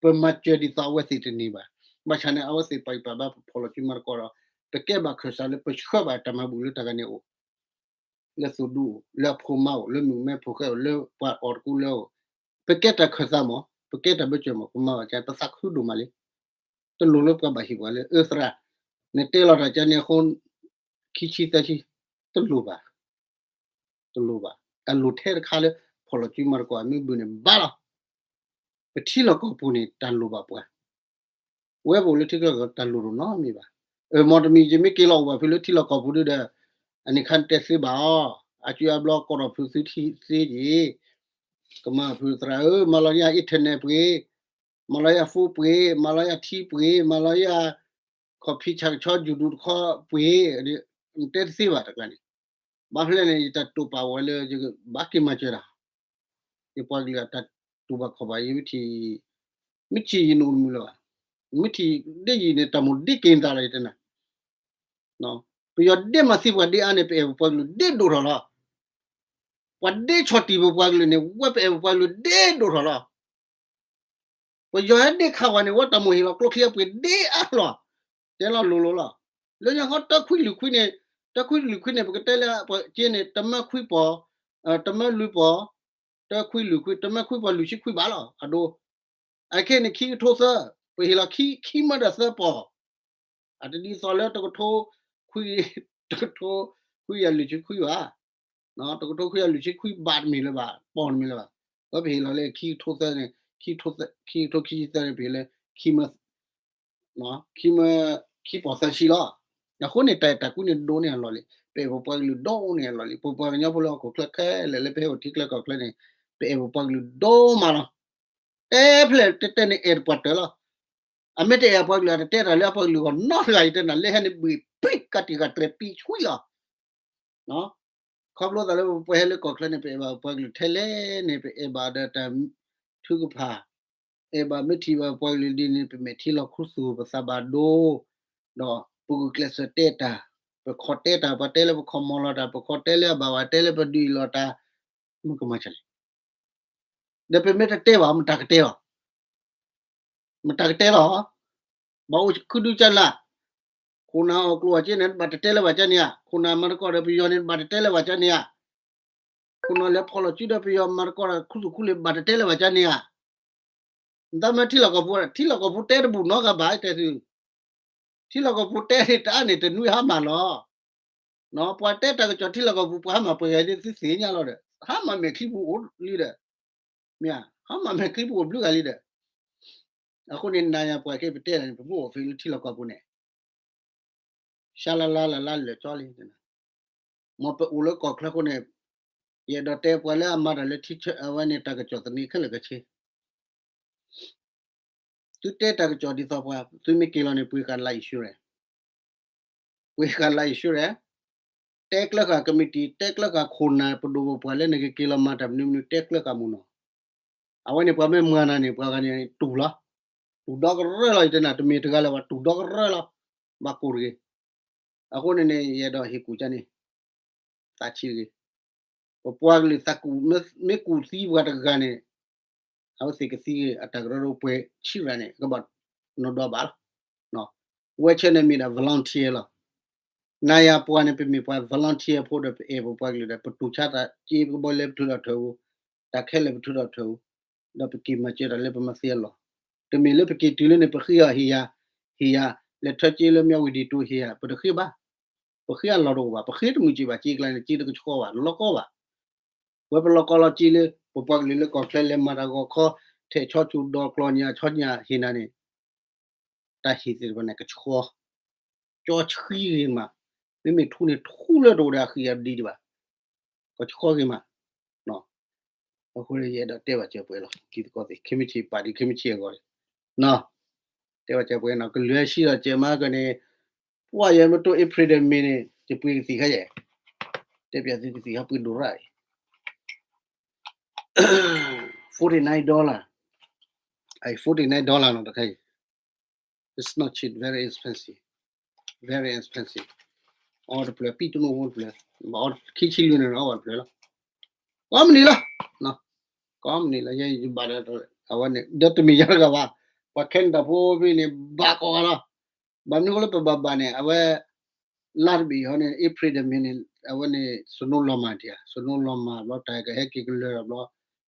ပမၤစၢၤဒ်သိးအဝဲသ့ၣ်တန့ၢ်ဘၣ်. ဘၣ်ဆၣ်န့ၣ် အဝဲသ့ၣ်ပာ်ဂံၢ်ပာ်ဘါ ပဖီၣ်လီၤစုမၤသကိးဒီး ပကဲဘၣ်ခၢၣ်စးလၢပဆှၢဘၣ်တၢ်မၤဘူၣ်လၢတၢ်ဂၤန့ၣ်အိၣ် လၢသုးဒူအိၣ်, လၢအဖိမါအိၣ်, လၢမုၣ်မဲဖိဃဲအိၣ်, လၢပှၤအီၣ်တကူလၢအိၣ်, ပကဲတၢ်ခၢၣ်သးမး, ပကဲတၢ်ဘၢၣ်စၢၤမး, ပမၤဘၣ်ကဲ ပသးခုဒိၣ်မးလံ. တလိၣ်လၢပှၤဘၣ်ဟ့ၣ်ပှၤလၢ အၢသရၣ်, နတဲလီၤတၢ်ကဲန့ၣ်အဃိ ခံဆံသၢဆံ, တလိၣ်ဘၣ်, တလိၣ်ဘၣ်. တၢ်လိၣ်ထဲတခါလၢ ဖီၣ်လီၤစုမၤသကိး အမ့ၢ်ဘုၣ်န့ၣ်ဘၣ်လီၤ. ပထံလီၢ်ကီၢ်ပူၤန့ၣ် တၢ်လိၣ်ဘၣ်ပှၤ ဝဲပအိၣ်လၢထံကျါကီၢ် တၢ်လိၣ်တအိၣ်နီတမံၤဘၣ်. အၢမ့တမံၤ ယမ့ၢ်က့ၤလီၤအိၣ်ဘၣ်ဖုလၢထံလီၢ်ကီၢ်ပူၤဒုဒီး အန့ၣ်ခါန့ၣ်တဲသ့ဘၣ်အီၤ, အစုအဘျီကိးထီၣ်ဖုသုထံသ့က့ၤ, ကမၤဖုသရၣ်ဧၢ, မၤလီၤယဲၢ် internet ပှ့ၤ, မၤလီၤယဲၢ် phone ပှ့ၤ, မၤလီၤယဲၢ်ထံပှ့ၤ, မၤလီၤယဲၢ် ခီၣ်ဖံးဆၣ်ကဆီယူၤဒူတခီပှ့ၤ, နတဲတသ့ဘၣ်တကျါန့ၣ်. ဘၣ်ဖဲလဲၣ်န့ၣ် ယတၢ်တိာ်ပာ်ဝဲလၢ ယကဘၣ်က့ၤမၤစၢၤတၢ် ယပှၤကလုာ်အတၢ်တူၢ်ဘၣ်ခီၣ်ဘၣ် ယမ့ၢ်ထံၣ်, မ့ၢ်ထံၣ်ယနအိၣ်တမုာ်လၢၤဘၣ်. မ့ၢ်ထံၣ်ဒ်ယံၤန့ၣ် တၢ်မိၣ်ဒ်က့ၤနသးလီၤ ယတဲနၤ. ပယီၤဒ်မၤသံပှၤဒ်အါန့ၣ် ပအဲၣ်ပပှၤကလုာ်ဒ်ဒိၣ်ထီၣ်လီၤ. ပှၤဒ်ဆီၣ်တံၢ်ပပှၤကလုာ်န့ၣ် ဝဲပအဲၣ်ပပှၤကလုာ်ဒ်ဒိၣ်ထီၣ်လီၤ. ပယီၤဟဲဒ်ခးဝဲန့ၣ် ဝဲတၢ်မိၣ်ဟ့ၣ်လီၤကျိချံအပှ့ၤဒ်အါလီၤ. တဲလီၤလိၤလိၤလီၤ. လၢညါခီတၢခွံလွံၢ်ခွံန့ၣ်, တၢခွံလွံၢ်ခွံန့ၣ် ပကတဲလၢပက့န့ၣ် တမၢခွံပီၢ်, တမၢလွံၢ်ပီၢ်, တၢခွံလွံၢ်ခွံ, တမၢခွံပီၢ်လွံၢ်ဆံခွံဘးလီၤ အဒိ. အခဲန့ၣ် ခံကထိသၢ, ပဟ့ၣ်လီၤခံမၢဒီးသၢပီၢ်. အတဒ်သိးလၢတကထိခွံ, တကထိခွံကယၤလွံၢ်ဆံခွံဘး, တကထိခွံကယၤလွံၢ်ဆံခွံဘးတမ့ၢ်လၢၤဘၣ်, ပီၢ်တမ့ၢ်လၢၤဘၣ်. ဝဲပဟ့ၣ်လီၤလၢခံကထိသၢန့ၣ်, ခံကထိခံဆံသၢန့ၣ် ပဟ့ၣ်လၢခံမၢ ခံမၢ, ခံပီၢ်သၢဆံလီၤ. အဃိန့ၣ် တၢ်အဲၣ်တၢ်ကွံန့ၣ်ဒိၣ်န့ၢ်အလီၢ်လံ, ပအဲၣ်ပပှၤကလုာ်ဒိၣ်န့ၢ်အလီၢ်လံ. ပပှၤကညီဖိလၢဟီၣ်ခိၣ်ချၢခဲလၢာ်လၢပဟဲအိၣ်ထံကျါကီၢ်ချၢန့ၣ် ပအဲၣ်ပပှၤကလုာ်ဒိၣ်မးလီၤ. တဲဖျဲၣ်တဲတဲန့ၣ် အဲၣ်တပှၤတၢၢ်လီၤ. အမ့ၢ်တအဲၣ်အပှၤကလုာ် အတတဲတၢ်လၢအပှၤကလုာ်ဂီၢ်နီတဂၤ ယတဲနၤ လၢဟဲန့ၣ်ဘှံးပြံကးတံာ်ဃာ်တြဲၤပံဆွံလီၤ. ခီဖျိသးလၢပဟဲလၢကီၢ်ချၢန့ၣ် ပအဲၣ်ဘၣ်ပပှၤကလုာ်ထဲလဲၣ်န့ၣ် ပအဲၣ်ဘၣ်ဒီးတၢ်ထုကဖၣ်, အဲၣ်ဘၣ်မ့ၢ်ထံၣ်ဘၣ်ပပှၤကလုာ်ဒ်န့ၣ် ပမဲာ်ထံလီၤခူသူၣ် ပသးဘၣ်ဒိ, ဒီးပဂုာ်ကျဲးစၢးတဲတၢ်, ပခီၣ်တဲတၢ်, ပှၤတဲလၢပခီၣ်မီၤလီၤတၢ်, ပခီၣ်တဲလၢအဘၣ်ဝဲ တဲလၢပဒုးအံၤလီၤတၢ်, မ့ၢ်ကမၤဒ်လဲၣ်. ဒီးပမ့ၢ်တတဲဘၣ် မတၤကတဲလီၤ. မတၤကတဲလီၤ. ဘၣ်အိၣ်ခုဒုကနၣ်, ခိၣ်နၢ်အီၣ်ကျိၣ်အီၣ်စ့န့ၣ် ဘၣ်တတဲလၢၤဘၣ်ကန့ၣ်ဧါ. ခိၣ်နၢ်မၤသကိးဒီးပယီၤန့ၣ် ဘၣ်တတဲလၢၤဘၣ်ကန့ၣ်ဧါ. ခိၣ်နၢ်လဲၤဖီၣ်လီၤစုဒီးပယီၤ မၤသကိးဒီးခူသူၣ်ခူလ့ၤ ဘၣ်တတဲလၢၤဘၣ်ကန့ၣ်ဧါ. နတၢ်မ့ၢ်ထံလီၢ်ကီၢ်ပူၤ ထံလီၢ်ကီၢ်ပူၤတဲတဘူၣ်နီတဂၤဘၣ် တဲသု. ထံလီၢ်ကီၢ်ပူၤတဲန့ၣ် တအါန့ၣ် တနွံဟါမၢ်လီၤ. ပှၤတဲတၢ်ကစီၣ်ထံလီၢ်ကီၢ်ပူၤ ပှၤဟါမၢ်ပှဲၤဂၤ သုသ့ၣ်ညါလီၤဒီး ဟါမၢ်မဲာ်ချံပူၤအိၣ်လံဒီး, မ့ၢ်ဧါ, ဟါမၢ်မဲာ်ချံပူၤအိၣ်ဘျုးဂၤလံဒီး, အဃိန့ၣ် နၤယၤပှၤက့ၤပတဲန့ၣ် ပမ့ၢ်အိၣ်ဖဲလၢထံလီၢ်ကီၢ်ပူၤန့ၣ် ရှါလါလါလါလါလၢာ်ကၠီလံ. မ်ပအိၣ်လၢကီၢ်ချၢအဃိန့ၣ်, ယအဲၣ်ဒိးတဲပှၤလၢအမၤတၢ်လၢထံဆၢ အဝဲန့ၣ် တၢ်ကစီၣ်သန့ၤခဲလၢာ်ခဲဆ့ သုတဲတၢ်ကစီၣ်ဒ်သိးပှၤ သုမ့ၢ်က့ၤလီၤန့ၣ် ပှ့ၤဃာ် life insurance, ပှ့ၤဃာ် life insurance, တဲကျၢၤဃာ် committee, တဲကျၢၤဃာ်ခိၣ်နၢ် ပဒိၣ်ပပှၢ်လၢနကက့ၤလီၤမၤတၢ်မနုၤမနုၤ တဲကျၢၤဃာ်မူနီၤ. အဝဲန့ၣ် ပှၤမ့ၢ်မၤနၤန့ၣ် ပှၤဂၤန့ၣ် တူၢ်လီၤ, တူၢ်ဒီကရၢလီၤ. ယတဲနၤ တမ့ၢ်တဂၤလၢၤဘၣ် တူၢ်ဒီကရၢလီၤ, ဘၣ်ကိၢ်တဂ့ၤ. အဃိန့ၣ်န့ၣ် ယအဲၣ်ဒိးဟ့ၣ်ကူၣ်ကန့ၣ် သးဆံးတဂ့ၤ. ပပှၤကလုာ်သးကူၣ် မ့ၢ်ကူၣ်သံပှၤတဂၤန့ၣ် အဝဲသ့ၣ်ကသံဂ့ၤ အတၢ်ကရၢကရိပှဲၤဆံရၤန့ၣ် ကဘၣ်နီၢ်ဒီဘၣ်လီၤ. ဝဲဆဲန့ၣ်မ့ၢ်ဒၣ် volunteer လီၤ. နၤယၤပှၤန့ၣ် ပမ့ၢ်ပှၤ volunteer ဖိဒီး ပအဲၣ်ပပှၤကလုာ်ဒီး ပတူၢ်ဆါသးက့ ပကဘီလဲၤပထုးထီၣ်ထၢၣ်ဧိၤ, တၢ်ခဲလၢာ်ပထုးထီၣ်ထၢၣ်ဧိၤ, ဒီးပက့ၤမၤစၢၤတၢ်လၢပမၤသ့အလီၢ်. တမ့ၢ်လၢပက့ၤတုၤလၢန့ၣ် ပဃ့အီၤဟ့ၣ်ယၤ, ဟ့ၣ်ယၤ, လဲၤထၢက့လၢမၠီဝံၤဒံးတူၤဟ့ၣ်ယၤ, ပတဃ့ဘၣ်. ပဃ့အလီၢ်တအိၣ်ဘၣ်, ပဃ့တမုာ်က့ၤဘၣ် က့ကျါန့ၣ် က့တကဆှီဘၣ် လီၤကီဘၣ်. ဝဲပလီၤကီလီၤက့လၢ ပပှၤကလုာ်လၢကီၢ်ချၢလဲၤမၤတၢ်ဂီၤခီ ထဲးဆီဆူၣ်ဒီးကျီၢ်ညၣ်ဆီညၣ်ဟ့ၣ်နၤန့ၣ် တၢ်ဟ့ၣ်သ့ၣ်တဖၣ်န့ၣ် ကဆှီ, ကၠီဆှံဂ့ၤမး, မ့မ့ၢ်ထူန့ၣ် ထူလၢတအိၣ်ဒီးအဃံအဒံးဒံးဘၣ်, ကဆှီဂ့ၤမး. အဃိယအဲၣ်ဒိးတဲဘၣ်စၢၤပှဲၤလီၤ တံၤသကိးသ့ၣ် ခဲမုၢ်ဆ့ၣ်ပာ်ဒံး ခဲမုၢ်ဆ့ၣ်အဂီၢ်န့ၣ်, တဲဘၣ်စၢၤပှဲၤနီၤ ကလုာ်ဟဲဆံဒီးစဲးမၤကန့ၣ်, ပှၢ်ယဲမ့ၢ်တိ April ဒီး May န့ၣ် ယပှ့ၤကသံၣ်ခါယဲၢ်, တဲပၠးသုကသံၣ်ခါပှ့ၤဒိၣ်ရၣ်အံၤ forty nine dollar, အံၤ forty nine dollar နီၤ တခါအံၤ, it's not cheap, very expensive, very expensive, အီတဖျၢၣ် ပံတနိၣ်ဖိတဖျၢၣ်, ဘၣ်အီခံဆံလွံၢ်န့ၣ် အီဘၣ်တဖျၢၣ်လီၤ, ကိးမုၢ်နံၤလီၤ, ကိးမုၢ်နံၤလီၤ ယဘၣ်ဒီး အဝဲန့ၣ် ဒီးတမ့ၢ်ယၤတဂၤဘၣ်, ပှၤ Canada ဖိဖဲန့ၣ် ဘၣ်ကိးဂၤလီၤ, ဘၣ်မနုၤဃိလၢပဘၣ်ဘၣ်န့ၣ် အဝဲ လါတဘ့ၣ်ဟီန့ၣ် April ဒီး May န့ၣ် အဝဲန့ၣ် snow လီၤမၢ်ဒံးဧါ, snow လီၤမၢ်ဘျီ တၢ်ကဟဲက့ၤကလၢၤ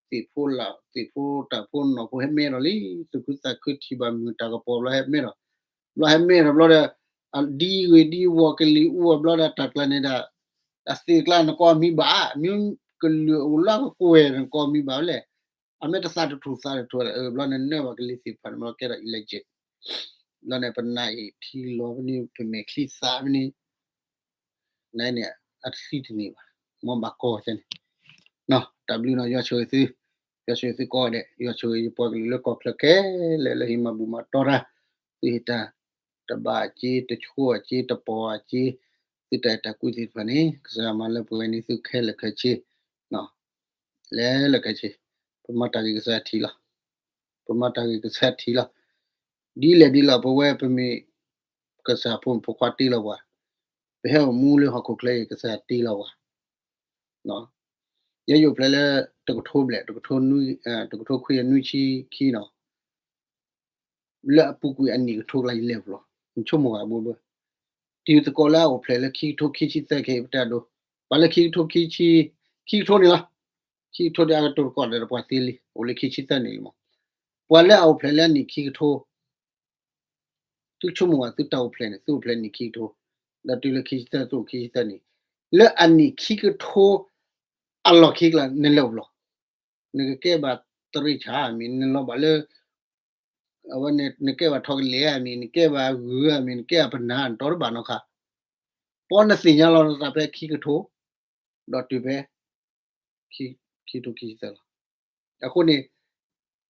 ဒီးဘျီ သ့ၣ်ဖိလၢ သ့ၣ်ဖိတၢ်ဖိနီၢ်ဖိဟဲမဲဒီးလံ, သူၣ်ခုသးခုထံၣ်ဘၣ်မုၢ်တၢ်ကပီၤဘျီဟဲမဲဒီး, ဘျီဟဲမဲဒီးဘျီဒီး အဒံဝ့ၢ်ဒံဝီၤကလံၤအူအီၤဘျီဒီး တၢ်ကျါန့ၣ်ဒီး အသ့ၣ်ကျါနကိးမံၤဘၣ်, မ့ၢ်ကလုာ်အိၣ်လၢကကွဲၢ်နကိးမံၤဘၣ်ဝဲလဲၣ်, အမ့ၢ်တသးတထူၣ်သးတထူၣ်လဲၣ်, ဘျီန့ၣ်နၢဘၣ်ကလံၤသ့ၣ်တဖၣ်န့ၣ် ဘျီကဲဒီး allergic, ဘျီန့ၣ် ပနၢ်အံၣ်ထံလီၤဖဲန့ၣ် ပမဲာ်ချံသးဖဲန့ၣ် နန့ၣ် အတသံတန့ၢ်ဘၣ်, မ်ဘၣ်ကီၢ်န့ၣ်, တၢ်ဘျုးနီၤ ယွၤဆိၣ်ဂ့ၤသု, ယွၤဆိၣ်ဂ့ၤသုကိးဂၤဒဲး, ယွၤဆိၣ်ဂ့ၤယပှၤကလုာ်လၢကီၢ်ချၢခဲလၢာ်လၢဟ့ၣ်မၤဘူၣ်မၤတီတၢ်, သုဟ့ၣ်တၢ် တဘၣ်အစ့ တဆိအစ့ တပီၢ်အစ့, သုတၢ်အဲၣ်တၢ်ကွံသ့ၣ်တဖၣ်န့ၣ် ကစၢ်ယွၤမၤလၢပှဲၤန့ၢ်သုခဲလၢာ်ခဲဆ့, လဲၤလၢခဲဆ့, ပမၤတၢ်ဂ့ၤကစၢ်ထံၣ်လီၤ, ပမၤတၢ်ဂ့ၤကစၢ်ထံၣ်လီၤ, ဒ်လဲၣ်ဒ်လဲၣ် ပဝဲပမ့ၢ် ကစၢ်ဖိမုၣ်ဖိခွါတ့လီၤပှၤ, ပဟဲအိၣ်မူလၢဟီၣ်ခိၣ်ချၢအံၤ ကစၢ်တ့လီၤပှၤ, ယဲယအိၣ်ဖျဲၣ်လၢ တကထိဘျဲၣ် တကထိခွံနွံဆံခံနီၤ, လၢအပူၤကွံာ်အနံၣ်ကထိကျါယလဲၤဖျီ, နဆိကမိၣ်ဂ့ၤဘိဘၢ, တံၤသကိးလၢအအိၣ်ဖျဲၣ်လၢခံကထိခံဆံသၢခဲအံၤ ပတၢ်ဒိ, ပှၤလၢခံကထိခံဆံ, ခံကထိန့ၣ်လီၤ, ခံကထိဒီးအကတိၤသကိးဒီးပှၤသ့လံ, အိၣ်လၢခံဆံသၢနံၣ်လံမး, ပှၤလၢအအိၣ်ဖျဲၣ်လၢအနံၣ်ခံကထိ သုဆိကမိၣ်ဘၣ် သုတၢ်အိၣ်ဖျဲၣ်န့ၣ် သုအိၣ်ဖျဲၣ်နံၣ်ခံကထိ, ဒီးတုၤလၢခံဆံသၢ သုအိၣ်ခံဆံသၢနံၣ်, လၢအနံၣ်ခံကထိ အလီၢ်ခံကျါ နလဲၤအိၣ်ဖျီ, နကကဲဘၣ်တရ့ဆၣ်မံၤ နလီၤဘၣ်လၢ အဝဲန့ၣ် နကဲဘၣ်ထီကလဲာ်ဧါမံၤ နကဲဘၣ်ဂုၤဧါမံၤ နကဲဘၣ်ပနၢ် နတီတဘၣ်နီတခါ, ပှၤနသ့ၣ်ညါလီၤနသးဖဲခံကထိ ဒီးတုၤဖဲ ခံကထိခံဆံသၢလီၤ. အဃိန့ၣ်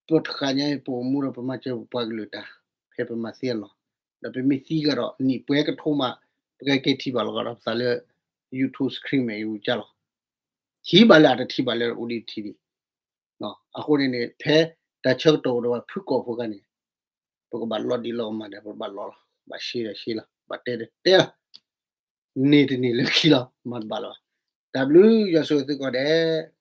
ပတဃာ်ညါအံၤ ပအိၣ်မူဒီးပမၤစၢၤပပှၤကလုာ်တၢ် ဖဲပမၤသ့အလီၢ်, ဒီးပမ့ၢ်သံကဒီးနံၣ်ပှဲၤကထိမး ပကက့ၤထံၣ်ဘၣ်လီၤကဒီးပသးလၢ YouTube screen မ့ၢ်အူကၢ်လီၤ. ထံၣ်ဘၣ်လၢအတထံၣ်ဘၣ်လၢအိၣ်ဒံးတထံၣ်ဒံး အဃိန့ၣ်န့ၣ် ဖဲတၢ်ဆၢကတီၢ်အိၣ်ဒီးပှၤဖုကိာ်ဖိခါန့ၣ် ပကဘၣ်လီၤဒံးလီၤကမၣ်ဒီး ပကဘၣ်လီၤလီၤ, ဘၣ်ရှဲဒီးရှဲလီၤ, ဘၣ်တဲဒီးတဲလီၤ, န့ၢ်တန့ၢ်လၢခံလီၤ, မၤတဘၣ်လီၤဘၣ်. တၢ်ဘျုးယွၤဆိၣ်ဂ့ၤသုကိးဂၤဒဲး